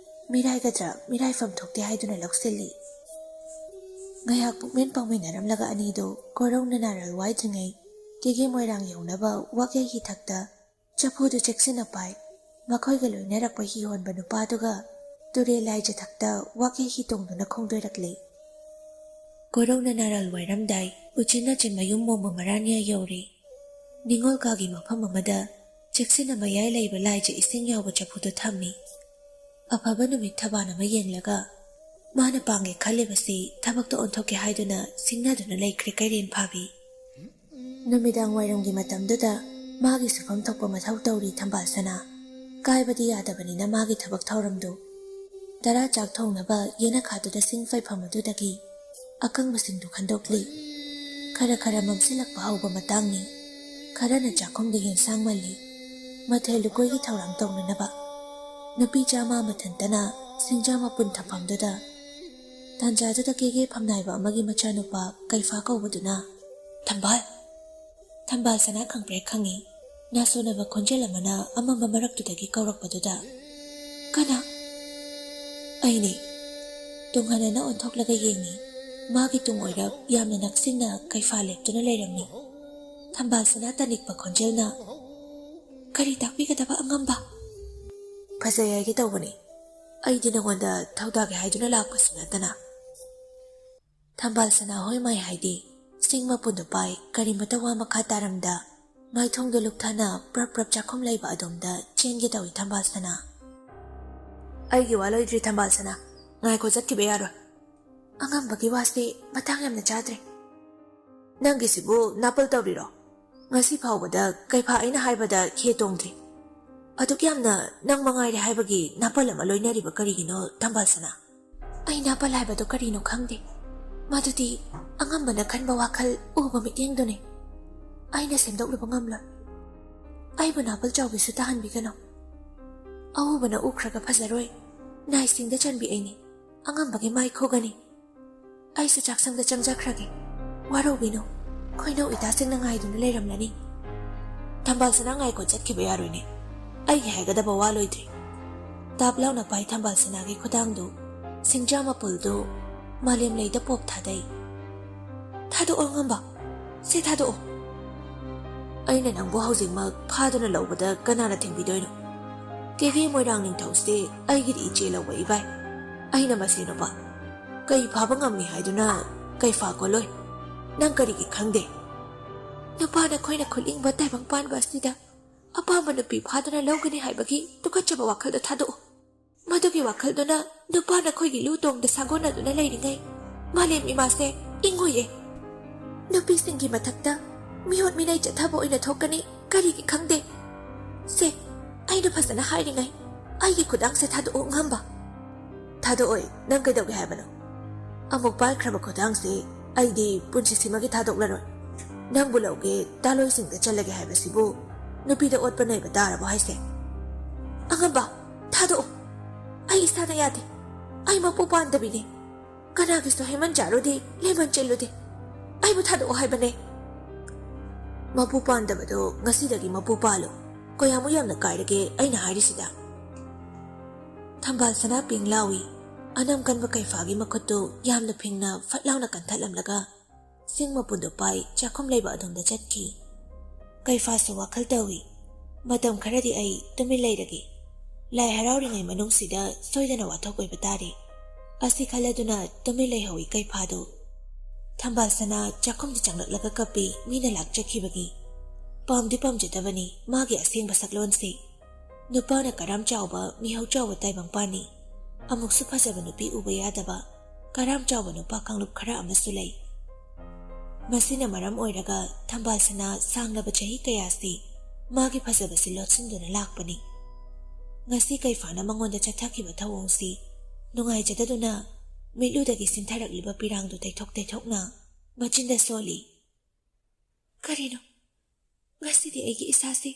ꯃꯤꯔꯥꯏꯒꯗ꯭ꯔꯥ ꯃꯤꯔꯥꯏꯐꯝ ꯊꯣꯛꯇꯦ ꯍꯥꯏꯗꯨꯅ ꯂꯧꯁꯤꯜꯂꯤ꯫ ꯉꯥꯏꯍꯥꯛ ꯄꯨꯛꯃꯦꯟ ꯄꯥꯎꯃꯤꯟꯅꯔꯝꯂꯒ ꯑꯅꯤꯗꯨ ꯀꯣꯔꯧ ꯅꯅꯥꯔꯜ ꯋꯥꯏꯗ꯭ꯔꯤꯉꯩ ꯀꯦꯒꯦ ꯃꯣꯏꯔꯥꯡ ꯌꯧꯅꯕ ꯋꯥꯀꯩ ꯍꯤꯊꯛꯇ ꯆꯐꯨꯗꯨ ꯆꯦꯛꯁꯤꯟꯅ ꯄꯥꯏ꯫ ꯃꯈꯣꯏꯒ ꯂꯣꯏꯅꯔꯛꯄ ꯍꯤ ꯍꯣꯟꯕ ꯅꯨꯄꯥꯗꯨꯒ ꯇꯨꯔꯦꯜ ꯂꯥꯏꯖꯊꯛꯇ ꯋꯥꯀꯩ ꯍꯤ ꯇꯣꯡꯗꯨꯅ ꯈꯣꯡꯗꯣꯏꯔꯛꯂꯤ꯫ ꯀꯣꯔꯧ ꯅꯅꯥꯔꯜ ꯋꯥꯏꯔꯝꯗꯥꯏ ꯎꯆꯤꯟ ꯅꯥꯆꯤꯟ ꯃꯌꯨꯝ ꯃꯣꯡꯕ ꯃꯔꯥꯅꯤꯌꯥ ꯌꯧꯔꯦ꯫ ꯅꯤꯉꯣꯜ ꯀꯥꯒꯤ ꯃꯐꯝ ꯑꯃꯗ ꯆꯦꯛꯁꯤꯟꯅ ꯃꯌꯥꯏ ꯂꯩꯕ ꯂꯥꯏꯖ ꯏꯁꯤꯡ ꯌꯥꯎꯕ ꯆꯐꯨꯗꯨ ꯊꯝꯃꯤ꯫ ꯑꯐꯕ ꯅꯨꯃꯤꯠ ꯊꯕꯥꯟ ꯑꯃ ꯌꯦꯡꯂꯒ ꯃꯥꯅ ꯄꯥꯡꯒꯦ ꯈꯜꯂꯤꯕꯁꯤ ꯊꯕꯛꯇ ꯑꯣꯟꯊꯣꯛꯀꯦ ꯍꯥꯏꯗꯨꯅ ꯁꯤꯡꯅꯗꯨꯅ ꯂꯩꯈ꯭ꯔꯦ ꯀꯩꯔꯦꯟ ꯐꯥꯕꯤ꯫ ꯅꯨꯃꯤꯗꯥꯡ ꯋꯥꯏꯔꯝꯒꯤ ꯃꯇꯝꯗꯨꯗ ꯃꯥꯒꯤ ꯁꯨꯐꯝ ꯊꯣꯛꯄ ꯃꯊꯧ ꯇꯧꯔꯤ ꯊꯝꯕꯥꯜ ꯁꯅꯥ꯫ ꯀꯥꯏꯕꯗꯤ ꯌꯥꯗꯕꯅꯤꯅ ꯃꯥꯒꯤ ꯊꯕꯛ ꯊꯧꯔꯝꯗꯨ꯫ ꯇꯔꯥ ꯆꯥꯛ ꯊꯣꯡꯅꯕ ꯌꯦꯅꯈꯥꯗꯨꯗ ꯁꯤꯡ ꯐꯩꯐꯝ ꯑꯗꯨꯗꯒꯤ ꯑꯀꯪꯕꯁꯤꯡꯗꯨ ꯈꯟꯗꯣꯛꯂꯤ꯫ ꯈꯔ ꯈꯔ ꯃꯝꯁꯤꯜꯂꯛꯄ ꯍꯧꯕ ꯃꯇꯥꯡꯅꯤ꯫ ꯈꯔꯅ ꯆꯥꯛꯈꯨꯝꯗ ꯌꯦꯟꯁꯥꯡ ꯃꯜꯂꯤ꯫ ꯃꯊꯦꯜ ꯂꯨꯀꯣꯏꯒꯤ ꯊꯧꯔꯥꯡ ꯇꯧꯅꯅꯕ꯫ ꯅꯨꯄꯤ ꯆꯥꯃ ꯃꯊꯟꯇꯅ ꯁꯤꯡꯖꯥ ꯃꯄꯨꯟ ꯊꯝꯐꯝꯗꯨꯗ꯫ ꯇꯥꯟꯖꯥꯗꯨꯗ ꯀꯦꯒꯦ ꯐꯝꯅꯥꯏꯕ ꯑꯃꯒꯤ ꯃꯆꯥꯅꯨꯄꯥ ꯀꯩꯐꯥ ꯀꯧꯕꯗꯨꯅ, "ꯊꯝꯕꯥꯜ!" ꯊꯝꯕꯥꯜ ꯁꯅꯥ ꯈꯪꯄ꯭ꯔꯦꯛ ꯈꯪꯉꯤ꯫ ꯅꯥꯁꯣꯟꯅꯕ ꯈꯣꯟꯖꯦꯜ ꯑꯃꯅ ꯑꯃꯝꯕ ꯃꯔꯛꯇꯨꯗꯒꯤ ꯀꯧꯔꯛꯄꯗꯨꯗ, "ꯀꯅꯥ?" "ꯑꯩꯅꯤ꯫" ꯇꯨꯡꯍꯟꯅꯅ ꯑꯣꯟꯊꯣꯛꯂꯒ ꯌꯦꯡꯉꯤ꯫ ꯃꯥꯒꯤ ꯇꯨꯡ ꯑꯣꯏꯔꯞ ꯌꯥꯝꯅ ꯅꯛꯁꯤꯟꯅ ꯀꯩꯐꯥ ꯂꯦꯞꯇꯨꯅ ꯂꯩꯔꯝꯃꯤ꯫ ꯊꯝꯕꯥꯜ ꯁꯅꯥ ꯇꯅꯤꯛꯄ ꯈꯣꯟꯖꯦꯜꯅ, "ꯀꯔꯤ ꯇꯥꯛꯄꯤꯒꯗꯕ ꯑꯉꯝꯕ?" "ꯐꯖꯩ ꯍꯥꯏꯒꯦ ꯇꯧꯕꯅꯤ꯫ ꯑꯩꯗꯤ ꯅꯉꯣꯟꯗ ꯊꯧꯗꯥꯒꯦ ꯍꯥꯏꯗꯨꯅ ꯂꯥꯛꯄꯁꯨ ꯅꯠꯇꯅ꯫" ꯊꯝꯕꯥꯜ ꯁꯅꯥ ꯍꯣꯏ ꯃꯥꯏ ꯍꯥꯏꯗꯤ ꯁꯤꯡ ꯃꯄꯨꯟꯗꯨ ꯄꯥꯏ ꯀꯔꯤꯃꯇ ꯋꯥ ꯃꯈꯥ ꯇꯥꯔꯝꯗ ꯃꯥꯏꯊꯣꯡꯗ ꯂꯨꯞꯊꯥꯅ ꯄ꯭ꯔꯞ ꯄ꯭ꯔꯞ ꯆꯥꯛꯈꯨꯝ ꯂꯩꯕ ꯑꯗꯣꯝꯗ ꯆꯦꯟꯒꯦ ꯇꯧꯏ ꯊꯝꯕꯥꯜ ꯁꯅꯥ꯫ "ꯑꯩꯒꯤ ꯋꯥ ꯂꯣꯏꯗ꯭ꯔꯤ ꯊꯝꯕꯥꯜ ꯁꯅꯥ꯫ ꯉꯥꯏꯈꯣ, ꯆꯠꯈꯤꯕ ꯌꯥꯔꯣꯏ꯫ ꯑꯉꯝꯕꯒꯤ ꯋꯥꯁꯦ ꯃꯇꯥꯡ ꯌꯥꯝꯅ ꯆꯥꯗ꯭ꯔꯦ꯫ ꯅꯪꯒꯤꯁꯤꯕꯨ ꯅꯥꯄꯜ ꯇꯧꯔꯤꯔꯣ? ꯉꯁꯤ ꯐꯥꯎꯕꯗ ꯀꯩꯐꯥ ꯑꯩꯅ ꯍꯥꯏꯕꯗ ꯈꯦ ꯇꯣꯡꯗ꯭ꯔꯤ꯫ ꯑꯗꯨꯛ ꯌꯥꯝꯅ ꯅꯪ ꯃꯉꯥꯏꯔꯦ ꯍꯥꯏꯕꯒꯤ ꯅꯥꯄꯜ ꯑꯃ ꯂꯣꯏꯅꯔꯤꯕ ꯀꯔꯤꯒꯤꯅꯣ ꯊꯝꯕꯥꯜ ꯁꯅꯥ?" "ꯑꯩ ꯅꯥꯄꯜ ꯍꯥꯏꯕꯗꯨ ꯀꯔꯤꯅꯣ ꯈꯪꯗꯦ꯫ ꯃꯗꯨꯗꯤ ꯑꯉꯝꯕꯅ ꯈꯟꯕ ꯋꯥꯈꯜ ꯎꯕ ꯃꯤꯠꯌꯦꯡꯗꯨꯅꯤ꯫ ꯑꯩꯅ ꯁꯦꯝꯗꯣꯛꯂꯨꯕ ꯉꯝꯂꯣꯏ꯫ ꯑꯩꯕꯨ ꯅꯥꯄꯜ ꯆꯥꯎꯕꯤꯁꯨ ꯇꯥꯍꯟꯕꯤꯒꯅꯨ꯫ ꯑꯎꯕꯅ ꯎꯈ꯭ꯔꯒ ꯐꯖꯔꯣꯏ꯫ ꯅꯥꯏꯁꯤꯡꯗ ꯆꯟꯕꯤ ꯑꯩꯅꯤ꯫ ꯑꯉꯝꯕꯒꯤ ꯃꯥꯏ ꯈꯨꯒꯅꯤ꯫ ꯑꯩꯁꯨ ꯆꯥꯛꯁꯪꯗ ꯆꯪꯖꯈ꯭ꯔꯒꯦ꯫ ꯋꯥꯔꯧꯕꯤꯅꯨ꯫ ꯈꯣꯏꯅꯧ ꯏꯇꯥꯁꯤꯡꯅ ꯉꯥꯏꯗꯨꯅ ꯂꯩꯔꯝꯂꯅꯤ꯫ ꯊꯝꯕꯥꯜ ꯁꯅꯥ ꯉꯥꯏꯈꯣ, ꯆꯠꯈꯤꯕ ꯌꯥꯔꯣꯏꯅꯦ꯫ ꯑꯩꯒꯤ ꯍꯥꯏꯒꯗꯕ ꯋꯥ ꯂꯣꯏꯗ꯭ꯔꯤ꯫ ꯇꯥꯞ ꯂꯥꯎꯅ ꯄꯥꯏ ꯊꯝꯕꯥꯜ ꯁꯅꯥꯒꯤ ꯈꯨꯗꯥꯡꯗꯨ, ꯁꯤꯡꯖꯥ ꯃꯄꯨꯜꯗꯨ ꯃꯥꯂꯦꯝ ꯂꯩꯗ ꯄꯣꯞ ꯊꯥꯗꯩ꯫ "ꯊꯥꯗꯣꯛꯑꯣ ꯉꯝꯕ, ꯁꯦ ꯊꯥꯗꯣꯛꯑꯣ"꯫ "ꯑꯩꯅ ꯅꯪꯕꯨ ꯍꯧꯖꯤꯛꯃꯛ ꯐꯥꯗꯨꯅ ꯂꯧꯕꯗ ꯀꯅꯥꯅ ꯊꯤꯡꯕꯤꯗꯣꯏꯅꯣ? ꯀꯦꯒꯦ ꯃꯣꯏꯔꯥꯡ ꯅꯤꯡꯊꯧꯁꯦ ꯑꯩꯒꯤꯗꯤ ꯏꯆꯦ ꯂꯧꯕ ꯏꯕꯥꯏ꯫ ꯑꯩꯅ ꯃꯁꯤ ꯅꯨꯄꯥ ꯀꯩ ꯐꯥꯕ ꯉꯝꯃꯤ ꯍꯥꯏꯗꯨꯅ ꯀꯩ ꯐꯥ ꯀꯣꯜꯂꯣꯏ꯫ ꯅꯪ ꯀꯔꯤꯒꯤ ꯈꯪꯗꯦ?" "ꯅꯨꯄꯥ ꯅꯈꯣꯏꯅ ꯈꯨꯠꯂꯤꯡꯕ ꯇꯥꯏꯕꯪ ꯄꯥꯟꯕ ꯑꯁꯤꯗ ꯑꯄꯥꯝꯕ ꯅꯨꯄꯤ ꯐꯥꯗꯨꯅ ꯂꯧꯒꯅꯤ ꯍꯥꯏꯕꯒꯤ ꯇꯨꯀꯠꯆꯕ ꯋꯥꯈꯜꯗꯣ ꯊꯥꯗꯣꯛꯎ꯫ ꯃꯗꯨꯒꯤ ꯋꯥꯈꯜꯗꯨꯅ ꯅꯨꯄꯥ ꯅꯈꯣꯏꯒꯤ ꯂꯨ ꯇꯣꯡꯗ ꯁꯥꯒꯣꯟꯅꯗꯨꯅ ꯂꯩꯔꯤꯉꯩ ꯃꯥꯂꯦꯝ ꯏꯃꯥꯁꯦ ꯏꯪꯉꯣꯏꯌꯦ꯫ ꯅꯨꯄꯤꯁꯤꯡꯒꯤ ꯃꯊꯛꯇ ꯃꯤꯑꯣꯠ ꯃꯤꯅꯩ ꯆꯠꯊꯕ ꯑꯣꯏꯅ ꯊꯣꯛꯀꯅꯤ꯫ ꯀꯔꯤꯒꯤ ꯈꯪꯗꯦ? ꯁꯦ, ꯑꯩꯅ ꯐꯖꯅ ꯍꯥꯏꯔꯤꯉꯩ ꯑꯩꯒꯤ ꯈꯨꯗꯥꯡꯁꯦ ꯊꯥꯗꯣꯛꯑꯣ ꯉꯝꯕ"꯫ "ꯊꯥꯗꯣꯛꯑꯣꯏ꯫ ꯅꯪ ꯀꯩꯗꯧꯒꯦ ꯍꯥꯏꯕꯅꯣ?" "ꯑꯃꯨꯛ ꯄꯥꯏꯈ꯭ꯔꯕ ꯈꯨꯗꯥꯡꯁꯦ ꯑꯩꯗꯤ ꯄꯨꯟꯁꯤꯁꯤꯃꯒꯤ ꯊꯥꯗꯣꯛꯂꯔꯣꯏ꯫ ꯅꯪꯕꯨ ꯂꯧꯒꯦ, ꯇꯥꯂꯣꯏꯁꯤꯡꯗ ꯆꯠꯂꯒꯦ ꯍꯥꯏꯕꯁꯤꯕꯨ ꯅꯨꯄꯤꯗ ꯑꯣꯠꯄ ꯅꯩꯕ ꯇꯥꯔꯕꯣ ꯍꯥꯏꯁꯦ?" "ꯑꯉꯝꯕ, ꯊꯥꯗꯣꯛꯑꯣ꯫ ꯑꯩ ꯏꯁꯥꯗ ꯌꯥꯗꯦ꯫ ꯑꯩ ꯃꯄꯨ ꯄꯥꯟꯗꯕꯤꯅꯦ꯫ ꯀꯅꯥꯒꯤꯁꯨ ꯍꯩꯃꯟ ꯆꯥꯔꯨꯗꯦ, ꯂꯦꯃꯟ ꯆꯦꯜꯂꯨꯗꯦ꯫ ꯑꯩꯕꯨ ꯊꯥꯗꯣꯛꯑꯣ ꯍꯥꯏꯕꯅꯦ"꯫ "ꯃꯄꯨ ꯄꯥꯟꯗꯕꯗꯣ ꯉꯁꯤꯗꯒꯤ ꯃꯄꯨ ꯄꯥꯜꯂꯨ꯫ ꯀꯌꯥꯃꯨꯛ ꯌꯥꯝꯅ ꯀꯥꯏꯔꯒꯦ ꯑꯩꯅ ꯍꯥꯏꯔꯤꯁꯤꯗ?" ꯊꯝꯕꯥꯜ ꯁꯅꯥ ꯄꯤꯡ ꯂꯥꯎꯏ꯫ ꯑꯅꯝ ꯀꯟꯕ ꯀꯩꯐꯥꯒꯤ ꯃꯈꯨꯠꯇꯨ ꯌꯥꯝꯅ ꯐꯤꯡꯅ ꯐꯠ ꯂꯥꯎꯅ ꯀꯟꯊꯠꯂꯝꯂꯒ ꯁꯤꯡ ꯃꯄꯨꯟꯗꯨ ꯄꯥꯏ ꯆꯥꯛꯈꯨꯝ ꯂꯩꯕ ꯑꯗꯣꯝꯗ ꯆꯠꯈꯤ꯫ ꯀꯩꯐꯥꯁꯨ ꯋꯥꯈꯜ ꯇꯧꯏ, "ꯃꯇꯝ ꯈꯔꯗꯤ ꯑꯩ ꯇꯨꯃꯤꯟ ꯂꯩꯔꯒꯦ꯫ ꯂꯥꯏ ꯍꯔꯥꯎꯔꯤꯉꯩ ꯃꯅꯨꯡꯁꯤꯗ ꯁꯣꯏꯗꯅ ꯋꯥꯊꯣꯛ ꯑꯣꯏꯕ ꯇꯥꯔꯦ"꯫ ꯑꯁꯤ ꯈꯜꯂꯗꯨꯅ ꯇꯨꯃꯤꯟ ꯂꯩꯍꯧꯏ ꯀꯩꯐꯥꯗꯨ꯫ ꯊꯝꯕꯥꯜ ꯁꯅꯥ ꯆꯥꯛꯈꯨꯝꯗ ꯆꯪꯂꯛꯂꯒ ꯀꯞꯄꯤ, ꯃꯤꯅ ꯂꯥꯛꯆꯈꯤꯕꯒꯤ꯫ ꯄꯥꯝꯗꯤ ꯄꯥꯝꯖꯗꯕꯅꯤ ꯃꯥꯒꯤ ꯑꯁꯦꯡꯕ ꯁꯛꯂꯣꯟꯁꯤ꯫ ꯅꯨꯄꯥꯅ ꯀꯔꯥꯝ ꯆꯥꯎꯕ, ꯃꯤꯍꯧ ꯆꯥꯎꯕ ꯇꯥꯏꯕꯪꯄꯥꯟꯅꯤ꯫ ꯑꯃꯨꯛꯁꯨ ꯐꯖꯕ ꯅꯨꯄꯤ ꯎꯕ ꯌꯥꯗꯕ, ꯀꯔꯥꯝ ꯆꯥꯎꯕ ꯅꯨꯄꯥ ꯀꯥꯡꯂꯨꯞ ꯈꯔ ꯑꯃꯁꯨ ꯂꯩ꯫ ꯃꯁꯤꯅ ꯃꯔꯝ ꯑꯣꯏꯔꯒ ꯊꯝꯕꯥꯜ ꯁꯅꯥ ꯁꯥꯡꯂꯕ ꯆꯍꯤ ꯀꯌꯥꯁꯤ ꯃꯥꯒꯤ ꯐꯖꯕꯁꯤ ꯂꯣꯠꯁꯤꯟꯗꯨꯅ ꯂꯥꯛꯄꯅꯤ꯫ ꯉꯁꯤ ꯀꯩꯐꯥꯅ ꯃꯉꯣꯟꯗ ꯆꯠꯊꯈꯤꯕ ꯊꯧꯑꯣꯡꯁꯤ ꯅꯨꯡꯉꯥꯏꯖꯗꯗꯨꯅ ꯃꯤꯠꯂꯨꯗꯒꯤ ꯁꯤꯟꯊꯔꯛꯂꯤꯕ ꯄꯤꯔꯥꯡꯗꯨ ꯇꯩꯊꯣꯛ ꯇꯩꯊꯣꯛꯅ ꯃꯆꯤꯟꯗ ꯁꯣꯜꯂꯤ꯫ "ꯀꯔꯤꯅꯣ? ꯉꯁꯤꯗꯤ ꯑꯩꯒꯤ ꯏꯁꯥꯁꯦ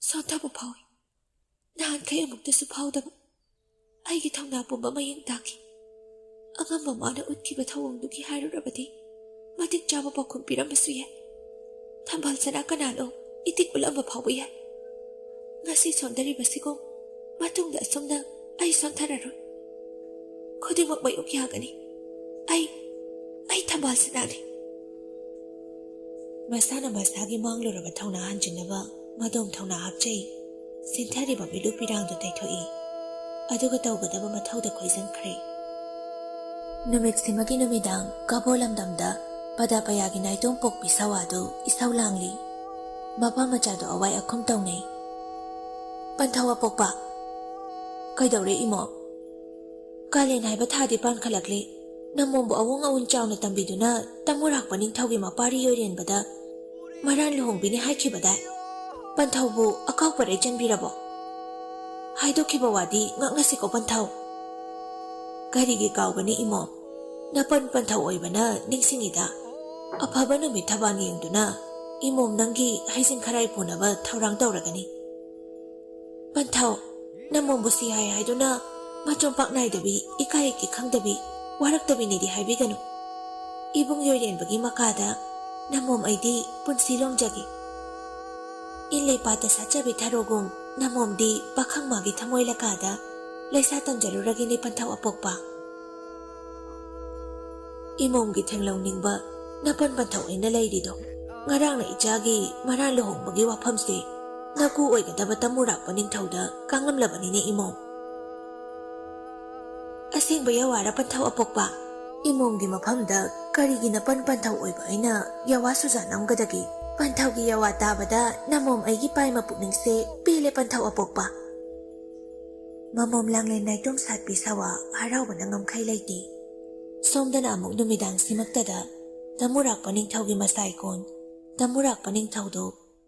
ꯁꯣꯟꯊꯕ ꯐꯥꯎꯏ꯫ ꯅꯍꯥꯟꯈꯩ ꯑꯃꯨꯛꯇꯁꯨ ꯐꯥꯎꯗꯕ ꯑꯩꯒꯤ ꯊꯧꯅꯥ ꯄꯨꯝꯕ ꯃꯌꯦꯡ ꯇꯥꯈꯤ꯫ ꯑꯉꯝꯕ ꯃꯥꯅ ꯎꯠꯈꯤꯕ ꯊꯧꯑꯣꯡꯗꯨꯒꯤ ꯍꯥꯏꯔꯨꯔꯕꯗꯤ ꯃꯇꯤꯛ ꯆꯥꯕ ꯄꯥꯎꯈꯨꯝ ꯄꯤꯔꯝꯕꯁꯨ ꯌꯥꯏ꯫ ꯊꯝꯕꯥꯜ ꯁꯅꯥ ꯀꯅꯥꯅꯣ ꯏꯇꯤꯛ ꯎꯠꯂꯝꯕ ꯐꯥꯎꯕ ꯌꯥꯏ꯫ ꯉꯁꯤ ꯁꯣꯟꯊꯔꯤꯕꯁꯤꯒꯨꯝ ꯃꯇꯨꯡꯗ ꯑꯁꯨꯝꯅ ꯑꯩ ꯁꯣꯟꯊꯔꯔꯣꯏ꯫ ꯈꯨꯗꯤꯡꯃꯛ ꯃꯥꯌꯣꯛ ꯌꯥꯒꯅꯤ꯫ ꯑꯩ, ꯑꯩ ꯊꯝꯕꯥꯜ ꯁꯅꯥꯅꯤ꯫ ꯃꯁꯥꯅ ꯃꯁꯥꯒꯤ ꯃꯥꯡꯂꯨꯔꯕ ꯊꯧꯅꯥ ꯍꯟꯖꯤꯟꯅꯕ ꯃꯗꯣꯝ ꯊꯧꯅꯥ ꯍꯥꯞꯆꯩ꯫ ꯁꯤꯟꯊꯔꯤꯕ ꯃꯤꯠꯂꯨ ꯄꯤꯔꯥꯡꯗꯨ ꯇꯩꯊꯣꯛꯏ꯫ ꯑꯗꯨꯒ ꯇꯧꯒꯗꯕ ꯃꯊꯧꯗ ꯈꯣꯏꯖꯪꯈ꯭ꯔꯦ꯫ ꯅꯨꯃꯤꯠꯁꯤꯃꯒꯤ ꯅꯨꯃꯤꯗꯥꯡ ꯀꯕꯣ ꯂꯝꯗꯝꯗ ꯄꯗꯥ ꯄꯌꯥꯒꯤ ꯅꯥꯏꯇꯣꯝ ꯄꯣꯛꯄꯤ ꯁꯋꯥꯗꯨ ꯏꯁꯧ ꯂꯥꯡꯂꯤ꯫ ꯃꯄꯥ ꯃꯆꯥꯗꯨ ꯑꯋꯥꯏ ꯑꯈꯨꯝ ꯇꯧꯅꯩ꯫ "ꯄꯟꯊꯧ ꯑꯄꯣꯛꯄ!" "ꯀꯩꯗꯧꯔꯦ, ꯏꯃꯣ?" "ꯀꯥꯂꯦꯟ ꯍꯥꯏꯕ ꯊꯥꯗꯤ ꯄꯥꯟꯈꯠꯂꯛꯂꯦ꯫ ꯅꯃꯣꯝꯕꯨ ꯑꯋꯣꯡ ꯑꯋꯨꯟ ꯆꯥꯎꯅ ꯇꯝꯕꯤꯗꯨꯅ ꯇꯃꯨꯔꯥꯛꯄ ꯅꯤꯡꯊꯧꯒꯤ ꯃꯄꯥꯔꯤ ꯌꯣꯏꯔꯦꯟꯕꯗ ꯃꯔꯥꯟ ꯂꯨꯍꯣꯡꯕꯤꯅꯤ ꯍꯥꯏꯈꯤꯕꯗꯥꯏ? ꯄꯟꯊꯧꯕꯨ ꯑꯀꯥꯎ ꯄꯔꯩ ꯆꯟꯕꯤꯔꯕꯣ? ꯍꯥꯏꯗꯣꯛꯈꯤꯕ ꯋꯥꯗꯤ ꯉꯥꯛꯅꯁꯤꯀꯣ, ꯄꯟꯊꯧ!" "ꯀꯔꯤꯒꯤ ꯀꯥꯎꯒꯅꯤ, ꯏꯃꯣ? ꯅꯄꯟ ꯄꯟꯊꯧ ꯑꯣꯏꯕꯅ ꯅꯤꯡꯁꯤꯡꯉꯤꯗ꯫ ꯑꯐꯕ ꯅꯨꯃꯤꯠ ꯊꯕꯥꯟ ꯌꯦꯡꯗꯨꯅ ꯏꯃꯣꯝ ꯅꯪꯒꯤ ꯍꯩꯖꯤꯡ ꯈꯔꯥꯏ ꯄꯨꯅꯕ ꯊꯧꯔꯥꯡ ꯇꯧꯔꯒꯅꯤ꯫ ꯄꯟꯊꯧ, ꯅꯃꯣꯝꯕꯨ ꯁꯤ ꯍꯥꯏ ꯍꯥꯏꯗꯨꯅ ꯃꯆꯣꯝ ꯄꯥꯛ ꯅꯥꯏꯗꯕꯤ, ꯏꯀꯥꯏ ꯏꯀꯤ ꯈꯪꯗꯕꯤ, ꯋꯥꯔꯛꯇꯕꯤꯅꯤꯗꯤ ꯍꯥꯏꯕꯤꯒꯅꯨ꯫ ꯏꯕꯨꯡ ꯌꯣꯏꯔꯦꯟꯕꯒꯤ ꯃꯀꯥꯗ ꯅꯃꯣꯝ ꯑꯩꯗꯤ ꯄꯨꯟꯁꯤ ꯂꯣꯝꯖꯒꯦ꯫ ꯏꯟ ꯂꯩꯄꯥꯠꯇ ꯁꯥꯠꯆꯕꯤ ꯊꯔꯣꯒꯨꯝ ꯅꯃꯣꯝꯗꯤ ꯄꯥꯈꯪ ꯃꯥꯒꯤ ꯊꯃꯣꯏ ꯂꯀꯥꯗ ꯂꯩꯁꯥ ꯇꯝꯖꯔꯨꯔꯒꯦꯅꯦ, ꯄꯟꯊꯧ ꯑꯄꯣꯛꯄ꯫ ꯏꯃꯣꯝꯒꯤ ꯊꯦꯡꯂꯧꯅꯤꯡꯕ ꯅꯄꯟ ꯄꯟꯊꯧ ꯑꯩꯅ ꯂꯩꯔꯤꯗꯣ꯫ ꯉꯔꯥꯡꯅ ꯏꯆꯥꯒꯤ ꯃꯔꯥ ꯂꯨꯍꯣꯡꯕꯒꯤ ꯋꯥꯐꯝꯁꯦ ꯅꯀꯨ ꯑꯣꯏꯒꯗꯕ ꯇꯃꯨꯔꯥꯛꯄ ꯅꯤꯡꯊꯧꯗ ꯀꯥꯡꯂꯝꯂꯕꯅꯤꯅꯦ, ꯏꯃꯣꯝ꯫ ꯑꯁꯦꯡꯕ ꯌꯥꯋꯥꯔ, ꯄꯟꯊꯧ ꯑꯄꯣꯛꯄ? ꯏꯃꯣꯝꯒꯤ ꯃꯐꯝꯗ ꯀꯔꯤꯒꯤ ꯅꯄꯟ ꯄꯟꯊꯧ ꯑꯣꯏꯕ ꯑꯩꯅ ꯌꯥꯋꯥ ꯁꯨꯖꯥ ꯅꯝꯒꯗꯒꯦ? ꯄꯟꯊꯧꯒꯤ ꯌꯥꯋꯥ ꯇꯥꯕꯗ ꯅꯃꯣꯝ ꯑꯩꯒꯤ ꯄꯥꯏꯃ ꯄꯨꯛꯅꯤꯡꯁꯦ ꯄꯦꯜꯂꯦ, ꯄꯟꯊꯧ ꯑꯄꯣꯛꯄ꯫ ꯃꯃꯣꯝ ꯂꯥꯡꯂꯦꯟ ꯅꯥꯏꯇꯣꯝ ꯁꯥꯠꯄꯤ ꯁꯋꯥ ꯍꯔꯥꯎꯕꯅ ꯉꯝꯈꯩ ꯂꯩꯇꯦ꯫ ꯁꯣꯝꯗꯅ ꯑꯃꯨꯛ ꯅꯨꯃꯤꯗꯥꯡ ꯁꯤꯃꯛꯇꯗ ꯇꯃꯨꯔꯥꯛꯄ ꯅꯤꯡꯊꯧꯒꯤ ꯃꯁꯥꯏꯀꯣꯟ ꯇꯃꯨꯔꯥꯛꯄ ꯅꯤꯡꯊꯧꯗꯨ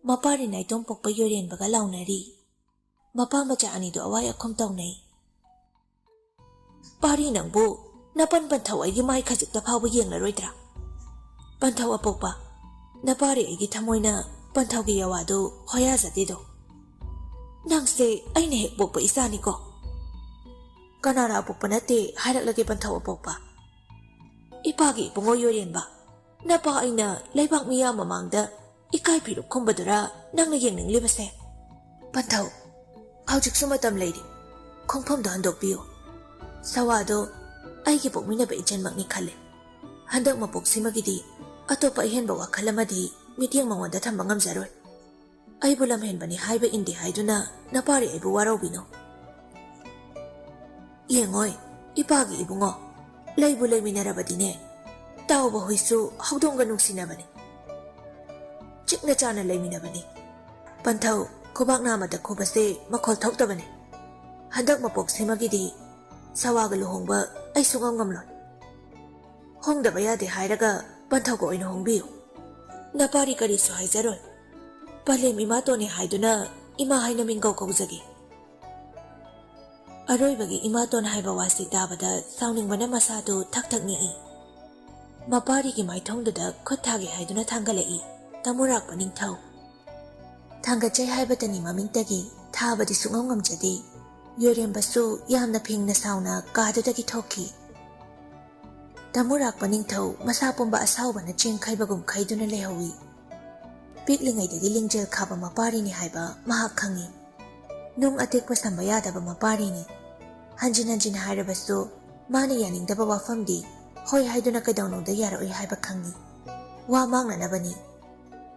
ꯃꯄꯥꯔꯤ ꯅꯥꯏꯇꯣꯝ ꯄꯣꯛꯄ ꯌꯣꯏꯔꯦꯟꯕꯒ ꯂꯥꯎꯅꯔꯤ꯫ ꯃꯄꯥ ꯃꯆꯥ ꯑꯅꯤꯗꯨ ꯑꯋꯥꯏ ꯑꯈꯨꯝ ꯇꯧꯅꯩ꯫ "ꯄꯥꯔꯤ ꯅꯪꯕꯨ ꯅꯄꯟ ꯄꯟꯊꯧ ꯑꯩꯒꯤ ꯃꯥꯏ ꯈꯖꯤꯛꯇ ꯐꯥꯎꯕ ꯌꯦꯡꯂꯔꯣꯏꯗ꯭ꯔꯥ? ꯄꯟꯊꯧ ꯑꯄꯣꯛꯄ, ꯅꯄꯥꯔꯤ ꯑꯩꯒꯤ ꯊꯃꯣꯏꯅ ꯄꯟꯊꯧꯒꯤ ꯌꯋꯥꯗꯨ ꯍꯣꯌꯥꯖꯗꯦꯗꯣ꯫ "ꯅꯪꯁꯦ ꯑꯩꯅ ꯍꯦꯛ ꯄꯣꯛꯄ ꯏꯆꯥꯅꯤꯀꯣ?" "ꯀꯅꯥꯅ ꯑꯄꯣꯛꯄ ꯅꯠꯇꯦ ꯍꯥꯏꯔꯛꯂꯒꯦ ꯄꯟꯊꯧ ꯑꯄꯣꯛꯄ?" "ꯏꯄꯥꯒꯤ ꯏꯕꯨꯡꯉꯣ ꯌꯣꯏꯔꯦꯟꯕ, ꯅꯄꯥ ꯑꯩꯅ ꯂꯩꯕꯥꯛ ꯃꯤꯌꯥꯝ ꯃꯃꯥꯡꯗ ꯏꯀꯥꯏ ꯐꯤꯔꯨꯛ ꯈꯨꯝꯕꯗꯨꯔ ꯅꯪꯅ ꯌꯦꯡꯅꯤꯡꯂꯤꯕꯁꯦ?" "ꯄꯟꯊꯧ, ꯍꯧꯖꯤꯛꯁꯨ ꯃꯇꯝ ꯂꯩꯔꯤ, ꯈꯣꯡꯐꯝꯗꯣ ꯍꯟꯗꯣꯛꯄꯤꯌꯨ꯫ ꯁꯋꯥꯗꯣ ꯑꯩꯒꯤ ꯄꯣꯛꯃꯤꯟꯅꯕ ꯏꯆꯟꯃꯛꯅꯤ ꯈꯜꯂꯤ꯫ ꯍꯟꯗꯛ ꯃꯄꯣꯛꯁꯤꯃꯒꯤꯗꯤ ꯑꯇꯣꯞꯄ ꯑꯍꯦꯟꯕ ꯋꯥꯈꯜ ꯑꯃꯗꯤ ꯃꯤꯠꯌꯦꯡ ꯃꯉꯣꯟꯗ ꯊꯝꯕ ꯉꯝꯖꯔꯣꯏ꯫ ꯑꯩꯕꯨ ꯂꯝꯍꯦꯟꯕꯅꯤ ꯍꯥꯏꯕ ꯏꯟꯗꯦ ꯍꯥꯏꯗꯨꯅ ꯅꯄꯥꯔꯤ ꯑꯩꯕꯨ ꯋꯥꯔꯧꯕꯤꯅꯨ꯫ ꯌꯦꯡꯉꯣꯏ, ꯏꯄꯥꯒꯤ ꯏꯕꯨꯡꯉꯣ, ꯂꯩꯕꯨ ꯂꯩꯃꯤꯟꯅꯔꯕꯗꯤꯅꯦ, ꯇꯥꯎꯕ ꯍꯨꯏꯁꯨ ꯍꯧꯗꯣꯡꯒ ꯅꯨꯡꯁꯤꯅꯕꯅꯤ, ꯆꯤꯛꯅ ꯆꯥꯅ ꯂꯩꯃꯤꯟꯅꯕꯅꯤ꯫ ꯄꯟꯊꯧ, ꯈꯨꯕꯥꯛ ꯅꯥꯝꯃꯗ ꯈꯨꯕꯁꯦ ꯃꯈꯣꯜ ꯊꯣꯛꯇꯕꯅꯤ꯫ ꯍꯟꯗꯛ ꯃꯄꯣꯛꯁꯤꯃꯒꯤꯗꯤ ꯁꯋꯥꯒ ꯂꯨꯍꯣꯡꯕ ꯑꯩ ꯁꯨꯡꯉꯝ ꯉꯝꯂꯣꯏ꯫ ꯍꯣꯡꯗꯕ ꯌꯥꯗꯦ ꯍꯥꯏꯔꯒ ꯄꯟꯊꯧꯒ ꯑꯣꯏꯅ ꯍꯣꯡꯕꯤꯌꯨ꯫ ꯅꯄꯥꯔꯤ ꯀꯔꯤꯁꯨ ꯍꯥꯏꯖꯔꯣꯏ꯫ ꯄꯂꯦꯝ ꯏꯃꯥꯇꯣꯟꯅꯤ ꯍꯥꯏꯗꯨꯅ ꯏꯃꯥ ꯍꯥꯏꯅ ꯃꯤꯡꯒꯧ ꯀꯧꯖꯒꯦ꯫" ꯑꯔꯣꯏꯕꯒꯤ ꯏꯃꯥꯇꯣꯟ ꯍꯥꯏꯕ ꯋꯥꯁꯤ ꯇꯥꯕꯗ ꯁꯥꯎꯅꯤꯡꯕꯅ ꯃꯁꯥꯗꯨ ꯊꯛ ꯊꯛ ꯅꯤꯛꯏ꯫ ꯃꯄꯥꯔꯤꯒꯤ ꯃꯥꯏꯊꯣꯡꯗꯨꯗ ꯈꯨꯠ ꯊꯥꯒꯦ ꯍꯥꯏꯗꯨꯅ ꯊꯥꯡꯒꯠꯂꯛꯏ ꯇꯥꯃꯨꯔꯥꯛꯄ ꯅꯤꯡꯊꯧ꯫ ꯊꯥꯡꯒꯠꯆꯩ ꯍꯥꯏꯕꯇꯅꯤ ꯃꯃꯤꯡꯇꯒꯤ, ꯊꯥꯕꯗꯤ ꯁꯨꯡꯉꯝ ꯉꯝꯖꯗꯦ꯫ ꯌꯣꯏꯔꯦꯝꯕꯁꯨ ꯌꯥꯝꯅ ꯐꯤꯡꯅ ꯁꯥꯎꯅ ꯀꯥꯗꯨꯗꯒꯤ ꯊꯣꯛꯈꯤ꯫ ꯇꯥꯃꯨꯔꯥꯛꯄ ꯅꯤꯡꯊꯧ ꯃꯁꯥ ꯄꯨꯝꯕ ꯑꯁꯥꯎꯕꯅ ꯆꯦꯡ ꯈꯩꯕꯒꯨꯝ ꯈꯩꯗꯨꯅ ꯂꯩꯍꯧꯏ꯫ ꯄꯤꯛꯂꯤꯉꯩꯗꯒꯤ ꯂꯤꯡꯖꯦꯜ ꯈꯥꯕ ꯃꯄꯥꯔꯤꯅꯤ ꯍꯥꯏꯕ ꯃꯍꯥꯛ ꯈꯪꯏ꯫ ꯅꯨꯡ ꯑꯇꯦꯛꯄ ꯁꯝꯕ ꯌꯥꯗꯕ ꯃꯄꯥꯔꯤꯅꯤ꯫ ꯍꯟꯖꯤꯟ ꯍꯟꯖꯤꯟ ꯍꯥꯏꯔꯕꯁꯨ ꯃꯥꯅ ꯌꯥꯅꯤꯡꯗꯕ ꯋꯥꯐꯝꯗꯤ ꯍꯣꯏ ꯍꯥꯏꯗꯨꯅ ꯀꯩꯗꯧꯅꯨꯡꯗ ꯌꯥꯔꯛꯑꯣꯏ ꯍꯥꯏꯕ ꯈꯪꯏ꯫ ꯋꯥ ꯃꯥꯡꯅꯅꯕꯅꯤ꯫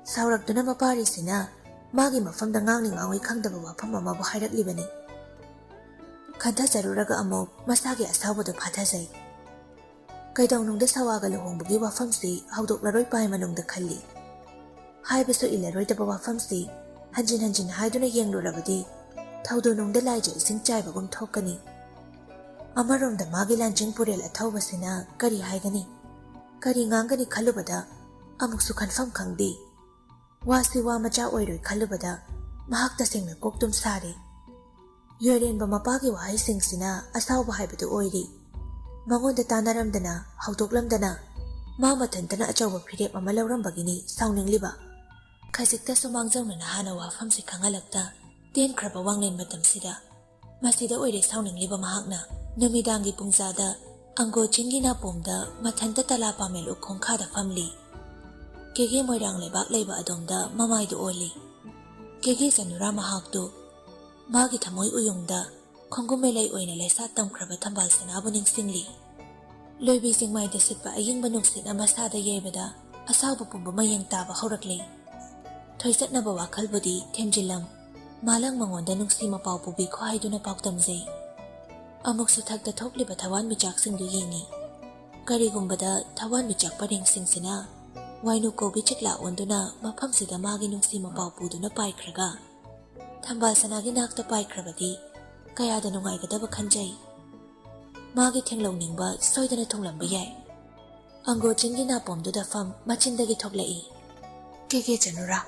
ꯁꯥꯎꯔꯛꯇꯨꯅ ꯃꯄꯥꯔꯤꯁꯤꯅ ꯃꯥꯒꯤ ꯃꯐꯝꯗ ꯉꯥꯡꯅꯤ ꯉꯥꯡꯉꯣꯏ ꯈꯪꯗꯕ ꯋꯥꯐꯝ ꯑꯃꯕꯨ ꯍꯥꯏꯔꯛꯂꯤꯕꯅꯤ꯫ ꯈꯟꯊꯖꯔꯨꯔꯒ ꯑꯃꯨꯛ ꯃꯁꯥꯒꯤ ꯑꯁꯥꯎꯕꯗꯨ ꯐꯥꯊꯖꯩ꯫ ꯀꯩꯗꯧꯅꯨꯡꯗ ꯁꯋꯥꯒ ꯂꯨꯍꯣꯡꯕꯒꯤ ꯋꯥꯐꯝꯁꯤ ꯍꯧꯗꯣꯛꯂꯔꯣꯏ ꯄꯥꯏ ꯃꯅꯨꯡꯗ ꯈꯜꯂꯤ꯫ ꯍꯥꯏꯕꯁꯨ ꯏꯜꯂꯔꯣꯏꯗꯕ ꯋꯥꯐꯝꯁꯤ ꯍꯟꯖꯤꯟ ꯍꯟꯖꯤꯟ ꯍꯥꯏꯗꯨꯅ ꯌꯦꯡꯂꯨꯔꯕꯗꯤ ꯊꯧꯗꯣ ꯅꯨꯡꯗ ꯂꯥꯏꯖ ꯏꯁꯤꯡ ꯆꯥꯏꯕꯒꯨꯝ ꯊꯣꯛꯀꯅꯤ꯫ ꯑꯃꯔꯣꯝꯗ ꯃꯥꯒꯤ ꯂꯥꯟꯖꯤꯡ ꯄꯨꯔꯦꯜ ꯑꯊꯧꯕꯁꯤꯅ ꯀꯔꯤ ꯍꯥꯏꯒꯅꯤ, ꯀꯔꯤ ꯉꯥꯡꯒꯅꯤ ꯈꯜꯂꯨꯕꯗ ꯑꯃꯨꯛꯁꯨ ꯈꯟꯐꯝ ꯈꯪꯗꯦ꯫ ꯋꯥꯁꯤ ꯋꯥ ꯃꯆꯥ ꯑꯣꯏꯔꯣꯏ ꯈꯜꯂꯨꯕꯗ ꯃꯍꯥꯛ ꯇꯁꯦꯡꯅ ꯀꯣꯛꯇꯨꯝ ꯁꯥꯔꯦ꯫ ꯌꯣꯏꯔꯦꯟꯕ ꯃꯄꯥꯒꯤ ꯋꯥꯍꯩꯁꯤꯡꯁꯤꯅ ꯑꯁꯥꯎꯕ ꯍꯥꯏꯕꯗꯨ ꯑꯣꯏꯔꯤ꯫ ꯃꯉꯣꯟꯗ ꯇꯥꯟꯅꯔꯝꯗꯅ, ꯍꯧꯗꯣꯛꯂꯝꯗꯅ ꯃꯥ ꯃꯊꯟꯇꯅ ꯑꯆꯧꯕ ꯐꯤꯔꯦꯞ ꯑꯃ ꯂꯧꯔꯝꯕꯒꯤꯅꯤ ꯁꯥꯎꯅꯤꯡꯂꯤꯕ꯫ ꯈꯖꯤꯛꯇꯁꯨ ꯃꯥꯡꯖꯧꯅꯅ ꯍꯥꯟꯅ ꯋꯥꯐꯝꯁꯤ ꯈꯪꯍꯜꯂꯛꯇ ꯇꯦꯟꯈ꯭ꯔꯕ ꯋꯥꯡꯂꯦꯟ ꯃꯇꯝꯁꯤꯗ, ꯃꯁꯤꯗ ꯑꯣꯏꯔꯦ ꯁꯥꯎꯅꯤꯡꯂꯤꯕ ꯃꯍꯥꯛꯅ꯫ ꯅꯨꯃꯤꯗꯥꯡꯒꯤ ꯄꯨꯡꯖꯥꯗ ꯑꯪꯒꯣ ꯆꯤꯡꯒꯤ ꯅꯥꯄꯣꯝꯗ ꯃꯊꯟꯇ ꯇꯂꯥ ꯄꯥꯃꯦꯜ ꯎꯈꯣꯡ ꯈꯥꯗ ꯐꯝꯂꯤ꯫ ꯀꯦꯒꯦ ꯃꯣꯏꯔꯥꯡ ꯂꯩꯕꯥꯛ ꯂꯩꯕ ꯑꯗꯣꯝꯗ ꯃꯃꯥꯏꯗꯨ ꯑꯣꯜꯂꯤ꯫ ꯀꯦꯒꯦ ꯆꯅꯨꯔꯥ ꯃꯍꯥꯛꯇꯨ ꯃꯥꯒꯤ ꯊꯃꯣꯏ ꯎꯌꯨꯡꯗ ꯈꯣꯡꯒꯨꯝ ꯃꯦꯂꯩ ꯑꯣꯏꯅ ꯂꯩꯁꯥꯠ ꯇꯝꯈ꯭ꯔꯕ ꯊꯝꯕꯥꯜ ꯁꯅꯥꯕꯨ ꯅꯤꯡꯁꯤꯡꯂꯤ꯫ ꯂꯣꯏꯕꯤ ꯆꯤꯡꯃꯥꯏꯗ ꯁꯤꯠꯄ ꯑꯌꯤꯡꯕ ꯅꯨꯡꯁꯤꯠꯅ ꯃꯁꯥꯗ ꯌꯩꯕꯗ ꯑꯁꯥꯎꯕ ꯄꯨꯝꯕ ꯃꯌꯦꯡ ꯇꯥꯕ ꯍꯧꯔꯛꯂꯤ꯫ ꯊꯣꯏꯆꯠꯅꯕ ꯋꯥꯈꯜꯕꯨꯗꯤ ꯊꯦꯝꯖꯤꯜꯂꯝ꯫ ꯃꯥꯂꯪ ꯃꯉꯣꯟꯗ ꯅꯨꯡꯁꯤ ꯃꯄꯥꯎ ꯄꯨꯕꯤꯈꯣ ꯍꯥꯏꯗꯨꯅ ꯄꯥꯎꯗꯝꯖꯩ꯫ ꯑꯃꯨꯛꯁꯨ ꯊꯛꯇ ꯊꯣꯛꯂꯤꯕ ꯊꯋꯥꯟꯃꯤꯆꯥꯛꯁꯤꯡꯗꯨ ꯌꯦꯡꯏ꯫ ꯀꯔꯤꯒꯨꯝꯕꯗ ꯊꯋꯥꯟꯃꯤꯆꯥꯛ ꯄꯔꯦꯡꯁꯤꯡꯁꯤꯅ ꯋꯥꯏꯅꯨ ꯀꯧꯕꯤ ꯆꯤꯛꯂꯥ ꯑꯣꯟꯗꯨꯅ ꯃꯐꯝꯁꯤꯗ ꯃꯥꯒꯤ ꯅꯨꯡꯁꯤ ꯃꯄꯥꯎ ꯄꯨꯗꯨꯅ ꯄꯥꯏꯈ꯭ꯔꯒ, ꯊꯝꯕꯥꯜ ꯁꯅꯥꯒꯤ ꯅꯥꯛꯇ ꯄꯥꯏꯈ꯭ꯔꯕꯗꯤ ꯀꯌꯥꯗ ꯅꯨꯡꯉꯥꯏꯒꯗꯕ ꯈꯟꯖꯩ꯫ ꯃꯥꯒꯤ ꯊꯦꯡꯂꯧꯅꯤꯡꯕ ꯁꯣꯏꯗꯅ ꯊꯨꯡꯂꯝꯕ ꯌꯥꯏ꯫ ꯑꯪꯒꯣ ꯆꯤꯡꯒꯤ ꯅꯥꯄꯣꯝꯗꯨꯗ ꯐꯝ ꯃꯆꯤꯟꯗꯒꯤ ꯊꯣꯛꯂꯛꯏ, "ꯀꯦꯒꯦ ꯆꯅꯨꯔꯥ,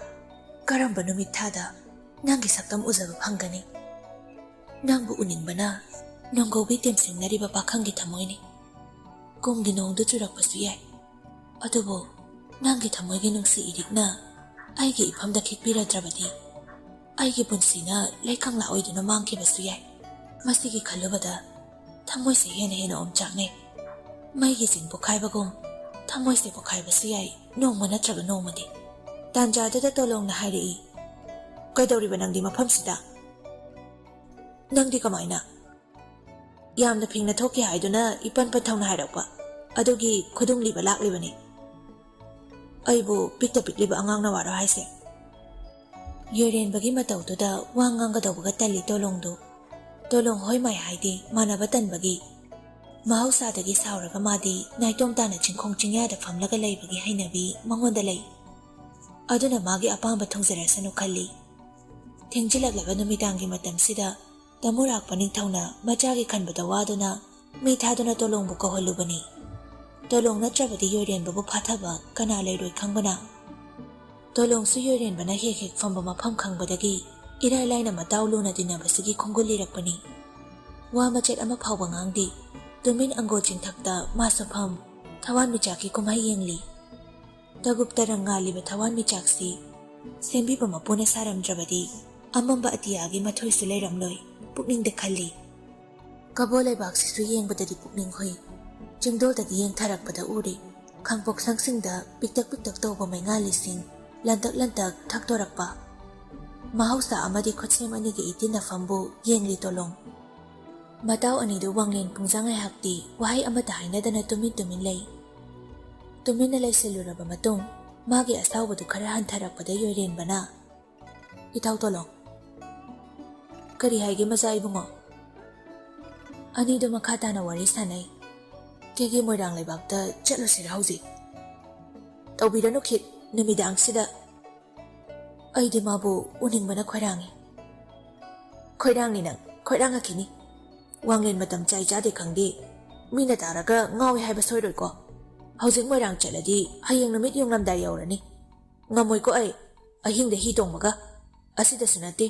ꯀꯔꯝꯕ ꯅꯨꯃꯤꯠ ꯊꯥꯗ ꯅꯪꯒꯤ ꯁꯛꯇꯝ ꯎꯖꯕ ꯐꯪꯒꯅꯤ? ꯅꯪꯕꯨ ꯎꯅꯤꯡꯕꯅ ꯅꯣꯡꯒꯧꯕꯤ ꯇꯦꯝꯁꯤꯡꯅꯔꯤꯕ ꯄꯥꯈꯪꯒꯤ ꯊꯃꯣꯏꯅꯤ꯫ ꯀꯨꯝꯒꯤ ꯅꯣꯡꯗꯨ ꯆꯨꯔꯛꯄꯁꯨ ꯌꯥꯏ, ꯑꯗꯨꯕꯨ ꯅꯪꯒꯤ ꯊꯃꯣꯏꯒꯤ ꯅꯨꯡꯁꯤ ꯏꯔꯤꯛꯅ ꯑꯩꯒꯤ ꯏꯐꯝꯗ ꯈꯤꯛꯄꯤꯔꯗ꯭ꯔꯕꯗꯤ ꯑꯩꯒꯤ ꯄꯨꯟꯁꯤꯅ ꯂꯩꯀꯪꯂꯥ ꯑꯣꯏꯗꯨꯅ ꯃꯥꯡꯈꯤꯕꯁꯨ ꯌꯥꯏ꯫ ꯃꯁꯤꯒꯤ ꯈꯜꯂꯨꯕꯗ ꯊꯃꯣꯏꯁꯦ ꯍꯦꯟꯅ ꯍꯦꯟꯅ ꯑꯣꯝꯆꯥꯛꯅꯩ꯫ ꯃꯩꯒꯤ ꯆꯤꯡ ꯄꯣꯈꯥꯏꯕꯒꯨꯝ ꯊꯃꯣꯏꯁꯦ ꯄꯣꯈꯥꯏꯕꯁꯨ ꯌꯥꯏ, ꯅꯣꯡꯃ ꯅꯠꯇ꯭ꯔꯒ ꯅꯣꯡꯃꯗꯤ꯫" ꯇꯥꯟꯖꯥꯗꯨꯗ ꯇꯣꯂꯣꯡꯅ ꯍꯥꯏꯔꯛꯏ, "ꯀꯩꯗꯧꯔꯤꯕ ꯅꯪꯗꯤ ꯃꯐꯝꯁꯤꯗ? ꯅꯪꯗꯤ ꯀꯃꯥꯏꯅ? ꯌꯥꯝꯅ ꯐꯤꯡꯅ ꯊꯣꯛꯈꯤ ꯍꯥꯏꯗꯨꯅ ꯏꯄꯟ ꯄꯟꯊꯧꯅ ꯍꯥꯏꯔꯛꯄ ꯑꯗꯨꯒꯤ ꯈꯨꯗꯨꯡꯂꯤꯕ ꯂꯥꯛꯂꯤꯕꯅꯤ꯫ ꯑꯩꯕꯨ ꯄꯤꯛꯇ ꯄꯤꯛꯂꯤꯕ ꯑꯉꯥꯡꯅ ꯋꯥꯔꯣ ꯍꯥꯏꯁꯦ?" ꯌꯣꯏꯔꯦꯟꯕꯒꯤ ꯃꯇꯧꯗꯨꯗ ꯋꯥ ꯉꯥꯡꯒꯗꯧꯕꯒ ꯇꯜꯂꯤ ꯇꯣꯂꯣꯡꯗꯨ꯫ ꯇꯣꯂꯣꯡ ꯍꯣꯏ ꯃꯥꯏ ꯍꯥꯏꯗꯤ ꯃꯥꯟꯅꯕ ꯇꯟꯕꯒꯤ꯫ ꯃꯍꯧꯁꯥꯗꯒꯤ ꯁꯥꯎꯔꯒ ꯃꯥꯗꯤ ꯅꯥꯏꯇꯣꯝ ꯇꯥꯅ ꯆꯤꯡꯈꯣꯡ ꯆꯤꯡꯌꯥꯗ ꯐꯝꯂꯒ ꯂꯩꯕꯒꯤ ꯍꯩꯅꯕꯤ ꯃꯉꯣꯟꯗ ꯂꯩ꯫ ꯑꯗꯨꯅ ꯃꯥꯒꯤ ꯑꯄꯥꯝꯕ ꯊꯨꯡꯖꯔꯁꯅꯨ ꯈꯜꯂꯤ꯫ ꯊꯦꯡꯖꯤꯜꯂꯛꯂꯕ ꯅꯨꯃꯤꯗꯥꯡꯒꯤ ꯃꯇꯝꯁꯤꯗ ꯇꯃꯨꯔꯥꯛꯄ ꯅꯤꯡꯊꯧꯅ ꯃꯆꯥꯒꯤ ꯈꯟꯕꯗ ꯋꯥꯗꯨꯅ ꯃꯤ ꯊꯥꯗꯨꯅ ꯇꯣꯂꯣꯡꯕꯨ ꯀꯧꯍꯜꯂꯨꯕꯅꯤ꯫ ꯇꯣꯂꯣꯡ ꯅꯠꯇ꯭ꯔꯕꯗꯤ ꯌꯣꯏꯔꯦꯟꯕꯕꯨ ꯐꯥꯊꯕ ꯀꯅꯥ ꯂꯩꯔꯣꯏ ꯈꯪꯕꯅ? ꯇꯣꯂꯣꯡꯁꯨ ꯌꯣꯏꯔꯦꯟꯕꯅ ꯍꯦꯛ ꯍꯦꯛ ꯐꯝꯕ ꯃꯐꯝ ꯈꯪꯕꯗꯒꯤ ꯏꯔꯥꯏ ꯂꯥꯏꯅ ꯃꯇꯥꯎ ꯂꯨꯅ ꯇꯤꯟꯅꯕꯁꯤꯒꯤ ꯈꯣꯡꯒꯨꯜ ꯂꯤꯔꯛꯄꯅꯤ꯫ ꯋꯥ ꯃꯆꯦꯠ ꯑꯃ ꯐꯥꯎꯕ ꯉꯥꯡꯗꯦ꯫ ꯇꯨꯃꯤꯟ ꯑꯪꯒꯣ ꯆꯤꯡꯊꯛꯇ ꯃꯥꯁꯨ ꯐꯝ ꯊꯋꯥꯟꯃꯤꯆꯥꯛꯀꯤ ꯀꯨꯝꯍꯩ ꯌꯦꯡꯂꯤ꯫ ꯇꯒꯨꯞ ꯇꯔꯪ ꯉꯥꯜꯂꯤꯕ ꯊꯋꯥꯟꯃꯤꯆꯥꯛꯁꯤ ꯁꯦꯝꯕꯤꯕ ꯃꯄꯨꯅ ꯁꯥꯔꯝꯗ꯭ꯔꯕꯗꯤ ꯑꯃꯝꯕ ꯑꯇꯤꯌꯥꯒꯤ ꯃꯊꯣꯏꯁꯨ ꯂꯩꯔꯝꯂꯣꯏ ꯄꯨꯛꯅꯤꯡꯗ ꯈꯜꯂꯤ꯫ ꯀꯕꯣ ꯂꯩꯕꯥꯛꯁꯤꯁꯨ ꯌꯦꯡꯕꯗꯗꯤ ꯄꯨꯛꯅꯤꯡ ꯍꯨꯏ꯫ ꯆꯤꯡꯗꯣꯜꯗꯒꯤ ꯌꯦꯡꯊꯔꯛꯄꯗ ꯎꯔꯤ ꯈꯥꯡꯄꯣꯛꯁꯪꯁꯤꯡꯗ ꯄꯤꯛꯇꯛ ꯄꯤꯛꯇꯛ ꯇꯧꯕ ꯃꯩꯉꯥꯜꯂꯤꯁꯤꯡ ꯂꯟꯇꯛ ꯂꯟꯇꯛ ꯊꯛꯇꯣꯔꯛꯄ꯫ ꯃꯍꯧꯁꯥ ꯑꯃꯗꯤ ꯈꯨꯠꯁꯦꯝ ꯑꯅꯤꯒꯤ ꯏꯇꯤꯟꯅꯐꯝꯕꯨ ꯌꯦꯡꯂꯤ ꯇꯣꯂꯣꯡ꯫ ꯃꯇꯥꯎ ꯑꯅꯤꯗꯨ ꯋꯥꯡꯂꯦꯟ ꯄꯨꯡꯖꯥ ꯉꯥꯏꯍꯥꯛꯇꯤ ꯋꯥꯍꯩ ꯑꯃꯠꯇ ꯍꯥꯏꯅꯗꯅ ꯇꯨꯃꯤꯟ ꯇꯨꯃꯤꯟ ꯂꯩ꯫ ꯇꯨꯃꯤꯟꯅ ꯂꯩꯁꯤꯜꯂꯨꯔꯕ ꯃꯇꯨꯡ ꯃꯥꯒꯤ ꯑꯁꯥꯎꯕꯗꯨ ꯈꯔ ꯍꯟꯊꯔꯛꯄꯗ ꯌꯣꯏꯔꯦꯟꯕꯅ, "ꯏꯇꯥꯎ ꯇꯣꯂꯣꯡ, ꯀꯔꯤ ꯍꯥꯏꯒꯦ ꯃꯆꯥ ꯏꯕꯨꯡꯉꯣ?" ꯑꯅꯤꯗꯨ ꯃꯈꯥ ꯇꯥꯅ ꯋꯥꯔꯤ ꯁꯥꯟꯅꯩ꯫ "ꯀꯦꯒꯦ ꯃꯣꯏꯔꯥꯡ ꯂꯩꯕꯥꯛꯇ ꯆꯠꯂꯨꯁꯤꯔ ꯍꯧꯖꯤꯛ?" "ꯇꯧꯕꯤꯔꯅꯨ ꯈꯤꯠ, ꯅꯨꯃꯤꯗꯥꯡꯁꯤꯗ꯫ ꯑꯩꯗꯤ ꯃꯥꯕꯨ ꯎꯅꯤꯡꯕꯅ ꯈꯣꯏꯔꯥꯡꯉꯤ꯫" "ꯈꯣꯏꯔꯥꯡꯅꯤ ꯅꯪ, ꯈꯣꯏꯔꯥꯡꯉꯛꯈꯤꯅꯤ꯫ ꯋꯥꯡꯂꯦꯟ ꯃꯇꯝ ꯆꯥꯏ ꯆꯥꯗꯦ ꯈꯪꯗꯦ꯫ ꯃꯤꯅ ꯇꯥꯔꯒ ꯉꯥꯎꯏ ꯍꯥꯏꯕ ꯁꯣꯏꯔꯣꯏꯀꯣ꯫ ꯍꯧꯖꯤꯛ ꯃꯣꯏꯔꯥꯡ ꯆꯠꯂꯗꯤ ꯍꯌꯦꯡ ꯅꯨꯃꯤꯠ ꯌꯨꯡꯂꯝꯗꯥꯏ ꯌꯧꯔꯅꯤ꯫ ꯉꯝꯃꯣꯏꯀꯣ ꯑꯩ꯫ ꯑꯍꯤꯡꯗ ꯍꯤ ꯇꯣꯡꯕꯒ꯫ ꯑꯁꯤꯗꯁꯨ ꯅꯠꯇꯦ꯫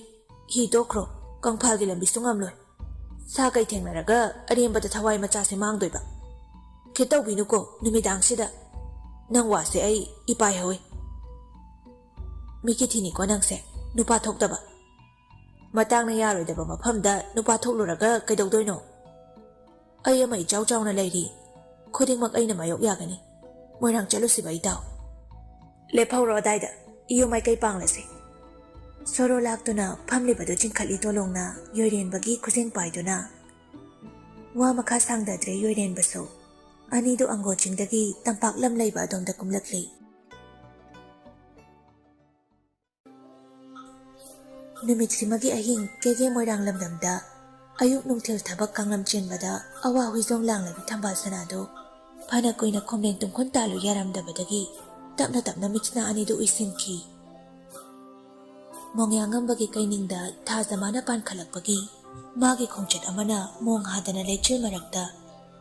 ꯍꯤ ꯇꯣꯛꯈ꯭ꯔꯣ꯫ ꯀꯪꯐꯥꯜꯒꯤ ꯂꯝꯕꯤꯁꯨ ꯉꯝꯂꯣꯏ꯫ ꯁꯥ ꯀꯩ ꯊꯦꯡꯅꯔꯒ ꯑꯔꯦꯝꯕꯗ ꯊꯋꯥꯏ ꯃꯆꯥꯁꯦ ꯃꯥꯡꯗꯣꯏꯕ꯫ ꯈꯤꯠ ꯇꯧꯕꯤꯅꯨꯀꯣ ꯅꯨꯃꯤꯗꯥꯡꯁꯤꯗ꯫ ꯅꯪ ꯋꯥꯁꯦ ꯑꯩ ꯏꯄꯥꯏ ꯍꯧꯏ꯫ ꯃꯤꯀꯤ ꯊꯤꯅꯤꯀꯣ ꯅꯪꯁꯦ, ꯅꯨꯄꯥ ꯊꯣꯛꯇꯕ꯫ ꯃꯇꯥꯡꯅ ꯌꯥꯔꯣꯏꯗꯕ ꯃꯐꯝꯗ ꯅꯨꯄꯥ ꯊꯣꯛꯂꯨꯔꯒ ꯀꯩꯗꯧꯗꯣꯏꯅꯣ? ꯑꯩ ꯑꯃ ꯏꯆꯥꯎ ꯆꯥꯎꯅ ꯂꯩꯔꯤ꯫ ꯈꯨꯗꯤꯡꯃꯛ ꯑꯩꯅ ꯃꯥꯌꯣꯛ ꯌꯥꯒꯅꯤ꯫ ꯃꯣꯏꯔꯥꯡ ꯆꯠꯂꯨꯁꯤꯕ ꯏꯇꯥꯎ꯫ ꯂꯦꯞꯍꯧꯔꯣ ꯑꯗꯥꯏꯗ, ꯏꯌꯨꯝ ꯃꯥꯏꯀꯩ ꯄꯥꯡꯂꯁꯤ꯫" ꯁꯣꯔꯣ ꯂꯥꯛꯇꯨꯅ ꯐꯝꯂꯤꯕꯗꯨ ꯆꯤꯡꯈꯠꯂꯤ ꯇꯣꯂꯣꯡꯅ ꯌꯣꯏꯔꯦꯟꯕꯒꯤ ꯈꯨꯖꯤꯡ ꯄꯥꯏꯗꯨꯅ꯫ ꯋꯥ ꯃꯈꯥ ꯁꯥꯡꯗꯗ꯭ꯔꯦ ꯌꯣꯏꯔꯦꯟꯕꯁꯨ꯫ ꯑꯅꯤꯗꯨ ꯑꯪꯒꯣ ꯆꯤꯡꯗꯒꯤ ꯇꯝꯄꯥꯛ ꯂꯝ ꯂꯩꯕ ꯑꯗꯣꯝꯗ ꯀꯨꯝꯂꯛꯂꯤ꯫ ꯅꯨꯃꯤꯠꯁꯤꯃꯒꯤ ꯑꯍꯤꯡ ꯀꯦꯒꯦ ꯃꯣꯏꯔꯥꯡ ꯂꯝꯗꯝꯗ ꯑꯌꯨꯛ ꯅꯨꯡꯊꯤꯜ ꯊꯕꯛ ꯀꯥꯡꯂꯝ ꯆꯦꯟꯕꯗ ꯑꯋꯥ ꯍꯨꯏꯖꯣꯡ ꯂꯥꯡꯂꯕꯤ ꯊꯝꯕꯥꯜ ꯁꯅꯥꯗꯨ ꯐꯅ ꯀꯨꯏꯅ ꯈꯣꯝꯂꯦꯟ ꯇꯨꯝꯈꯨꯟ ꯇꯥꯜꯂꯨ ꯌꯥꯔꯝꯗꯕꯗꯒꯤ ꯇꯞꯅ ꯇꯞꯅ ꯃꯤꯠꯁꯤꯅ ꯑꯅꯤꯗꯨ ꯎꯏꯁꯤꯟꯈꯤ꯫ ꯃꯣꯡꯌꯥꯉꯝꯕꯒꯤ ꯀꯩꯅꯤꯡꯗ ꯊꯥꯖ ꯃꯥꯅ ꯄꯥꯟꯈꯠꯂꯛꯄꯒꯤ ꯃꯥꯒꯤ ꯈꯣꯡꯆꯠ ꯑꯃꯅ ꯃꯣꯡ ꯍꯥꯗꯅ ꯂꯩꯆꯤꯜ ꯃꯔꯛꯇ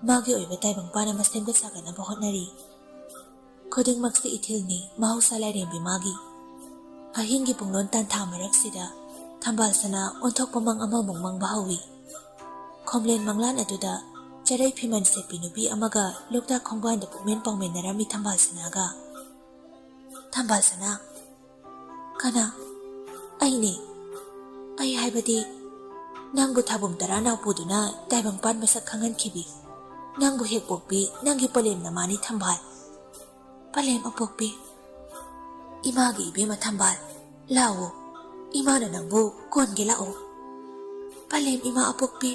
ꯃꯥꯒꯤ ꯑꯣꯏꯕ ꯇꯥꯏꯕꯪ ꯄꯥꯟ ꯑꯃ ꯁꯦꯝꯒꯠ ꯁꯥꯒꯠꯅꯕ ꯍꯣꯠꯅꯔꯤ꯫ ꯈꯨꯗꯤꯡꯃꯛꯁꯤ ꯏꯊꯤꯜꯅꯤ, ꯃꯍꯧꯁꯥ ꯂꯥꯏꯔꯦꯝꯕꯤ ꯃꯥꯒꯤ꯫ ꯑꯍꯤꯡꯒꯤ ꯄꯨꯡꯂꯣꯟ ꯇꯥꯟꯊꯥ ꯃꯔꯛꯁꯤꯗ ꯊꯝꯕꯥꯜ ꯁꯅꯥ ꯑꯣꯟꯊꯣꯛꯄ ꯃꯪ ꯑꯃꯃꯨꯛ ꯃꯪꯕ ꯍꯧꯏ꯫ ꯈꯣꯝꯂꯦꯟ ꯃꯪꯂꯥꯟ ꯑꯗꯨꯗ ꯆꯔꯩ ꯐꯤꯃꯟ ꯁꯦꯠꯄꯤ ꯅꯨꯄꯤ ꯑꯃꯒ ꯂꯣꯛꯇꯥꯛ ꯈꯣꯡꯕꯥꯟꯗ ꯄꯨꯛꯃꯦꯟ ꯄꯥꯎꯃꯦꯟꯅꯔꯝꯃꯤ ꯊꯝꯕꯥꯜ ꯁꯅꯥꯒ꯫ "ꯊꯝꯕꯥꯜ ꯁꯅꯥ, "ꯀꯅꯥ?" "ꯑꯩꯅꯦ꯫ ꯑꯩ ꯍꯥꯏꯕꯗꯤ, ꯅꯪꯕꯨ ꯊꯥꯕꯨꯝ ꯇꯔꯥ ꯅꯥꯎ ꯄꯨꯗꯨꯅ ꯇꯥꯏꯕꯪꯄꯥꯟ ꯃꯁꯛ ꯈꯪꯍꯟꯈꯤꯕꯤ, ꯅꯪꯕꯨ ꯍꯦꯛ ꯄꯣꯛꯄꯤ ꯅꯪꯒꯤ ꯄꯂꯦꯝ ꯅꯃꯥꯅꯤ ꯊꯝꯕꯥꯜ꯫" "ꯄꯂꯦꯝ ꯑꯄꯣꯛꯄꯤ꯫" "ꯏꯃꯥꯒꯤ ꯏꯕꯦꯝꯃ ꯊꯝꯕꯥꯜ, ꯂꯥꯛꯑꯣ, ꯏꯃꯥꯅ ꯅꯪꯕꯨ ꯀꯣꯟꯒꯦ, ꯂꯥꯛꯑꯣ꯫" "ꯄꯂꯦꯝ ꯏꯃꯥ ꯑꯄꯣꯛꯄꯤ꯫"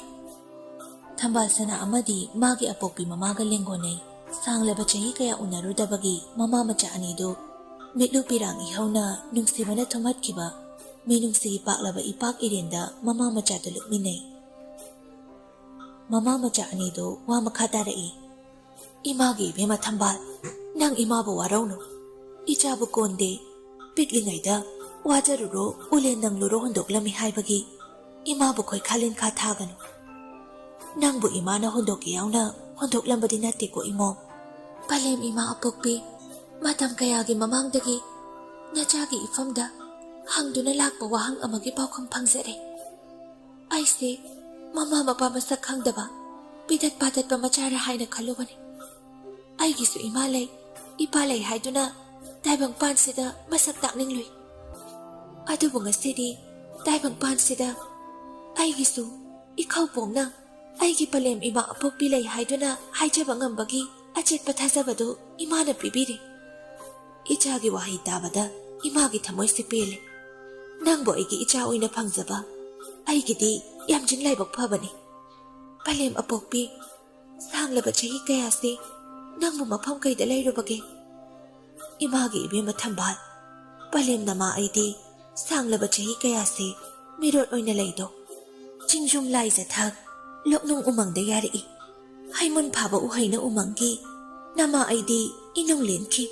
ꯊꯝꯕꯥꯜ ꯁꯅꯥ ꯑꯃꯗꯤ ꯃꯥꯒꯤ ꯑꯄꯣꯛꯄꯤ ꯃꯃꯥꯒ ꯂꯦꯡꯒꯣꯟꯅꯩ꯫ ꯁꯥꯡꯂꯕ ꯆꯍꯤ ꯀꯌꯥ ꯎꯅꯔꯨꯗꯕꯒꯤ ꯃꯃꯥ ꯃꯆꯥ ꯑꯅꯤꯗꯨ ꯃꯤꯠꯂꯨ ꯄꯤꯔꯥꯡ ꯏꯍꯧꯅ ꯅꯨꯡꯁꯤꯕꯅ ꯊꯨꯝꯍꯠꯈꯤꯕ ꯃꯤꯅꯨꯡꯁꯤꯒꯤ ꯄꯥꯛꯂꯕ ꯏꯄꯥꯛ ꯏꯔꯦꯟꯗ ꯃꯃꯥ ꯃꯆꯥꯗꯨ ꯂꯨꯞꯃꯤꯟꯅꯩ꯫ ꯃꯃꯥ ꯃꯆꯥ ꯑꯅꯤꯗꯨ ꯋꯥ ꯃꯈꯥ ꯇꯥꯔꯛꯏ꯫ "ꯏꯃꯥꯒꯤ ꯏꯕꯦꯝꯃ ꯊꯝꯕꯥꯜ, ꯅꯪ ꯏꯃꯥꯕꯨ ꯋꯥꯔꯧꯅꯨ꯫ ꯏꯆꯥꯕꯨ ꯀꯣꯟꯗꯦ, ꯄꯤꯛꯂꯤꯉꯩꯗ ꯋꯥꯖꯔꯨꯔꯣ, ꯎꯂꯦꯟ ꯅꯪꯂꯨꯔꯣ ꯍꯨꯟꯗꯣꯛꯂꯝꯃꯤ ꯍꯥꯏꯕꯒꯤ ꯏꯃꯥꯕꯨ ꯈꯣꯏꯈꯥ ꯂꯤꯟꯈꯥ ꯊꯥꯒꯅꯨ꯫ ꯅꯪꯕꯨ ꯏꯃꯥꯅ ꯍꯨꯟꯗꯣꯛꯀꯦ ꯌꯥꯎꯅ ꯍꯨꯟꯗꯣꯛꯂꯝꯕꯗꯤ ꯅꯠꯇꯦꯀꯣ ꯏꯃꯣꯝ꯫" "ꯄꯂꯦꯝ ꯏꯃꯥ ꯑꯄꯣꯛꯄꯤ, ꯃꯇꯝ ꯀꯌꯥꯒꯤ ꯃꯃꯥꯡꯗꯒꯤ ꯅꯆꯥꯒꯤ ꯏꯐꯝꯗ ꯍꯪꯗꯨꯅ ꯂꯥꯛꯄ ꯋꯥꯍꯪ ꯑꯃꯒꯤ ꯄꯥꯎꯈꯨꯝ ꯐꯪꯖꯔꯦ꯫ ꯑꯩꯁꯦ ꯃꯃꯥ ꯃꯄꯥ ꯃꯁꯛ ꯈꯪꯗꯕ, ꯄꯤꯗꯠ ꯄꯥꯗꯠꯄ ꯃꯆꯥꯔ ꯍꯥꯏꯅ ꯈꯜꯂꯨꯕꯅꯤ꯫ ꯑꯩꯒꯤꯁꯨ ꯏꯃꯥ ꯂꯩ, ꯏꯄꯥ ꯂꯩ ꯍꯥꯏꯗꯨꯅ ꯇꯥꯏꯕꯪꯄꯥꯟꯁꯤꯗ ꯃꯁꯛ ꯇꯥꯛꯅꯤꯡꯂꯨꯏ꯫ ꯑꯗꯨꯕꯨ ꯉꯁꯤꯗꯤ ꯇꯥꯏꯕꯪꯄꯥꯟꯁꯤꯗ ꯑꯩꯒꯤꯁꯨ ꯏꯈꯧ ꯄꯣꯡꯅ ꯑꯩꯒꯤ ꯄꯂꯦꯝ ꯏꯃꯥ ꯑꯄꯣꯛꯄꯤ ꯂꯩ ꯍꯥꯏꯗꯨꯅ ꯍꯥꯏꯖꯕ ꯉꯝꯕꯒꯤ ꯑꯆꯦꯠꯄ ꯊꯥꯖꯕꯗꯨ ꯏꯃꯥꯅ ꯄꯤꯕꯤꯔꯦ꯫ ꯏꯆꯥꯒꯤ ꯋꯥꯍꯩ ꯇꯥꯕꯗ ꯏꯃꯥꯒꯤ ꯊꯃꯣꯏꯁꯦ ꯄꯦꯜꯂꯦ꯫ ꯅꯪꯕꯨ ꯑꯩꯒꯤ ꯏꯆꯥ ꯑꯣꯏꯅ ꯐꯪꯖꯕ ꯑꯩꯒꯤꯗꯤ ꯌꯥꯝꯖꯤꯡ ꯂꯥꯏꯕꯛ ꯐꯕꯅꯤ꯫ ꯄꯂꯦꯝ ꯑꯄꯣꯛꯄꯤ, ꯁꯥꯡꯂꯕ ꯆꯍꯤ ꯀꯌꯥꯁꯦ ꯅꯪꯕꯨ ꯃꯐꯝ ꯀꯩꯗ ꯂꯩꯔꯨꯕꯒꯦ?" "ꯏꯃꯥꯒꯤ ꯏꯕꯦꯝꯃ ꯊꯝꯕꯥꯜ, ꯄꯂꯦꯝ ꯅꯃꯥ ꯑꯩꯗꯤ ꯁꯥꯡꯂꯕ ꯆꯍꯤ ꯀꯌꯥꯁꯦ ꯃꯤꯔꯣꯠ ꯑꯣꯏꯅ ꯂꯩꯗꯣ, ꯆꯤꯡꯖꯨꯝ ꯂꯥꯏꯖꯊꯥꯛ ꯂꯣꯛꯅꯨꯡ ꯎꯃꯪꯗ ꯌꯥꯔꯛꯏ꯫ ꯍꯩꯃꯨꯟ ꯐꯥꯕ ꯎꯍꯩꯅ ꯎꯃꯪꯒꯤ ꯅꯃꯥ ꯑꯩꯗꯤ ꯏꯅꯨꯡ ꯂꯦꯟꯈꯤ꯫"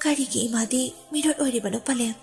"ꯀꯔꯤꯒꯤ ꯏꯃꯥꯗꯤ ꯃꯤꯔꯣꯠ ꯑꯣꯏꯔꯤꯕꯅꯣ ꯄꯂꯦꯝ?"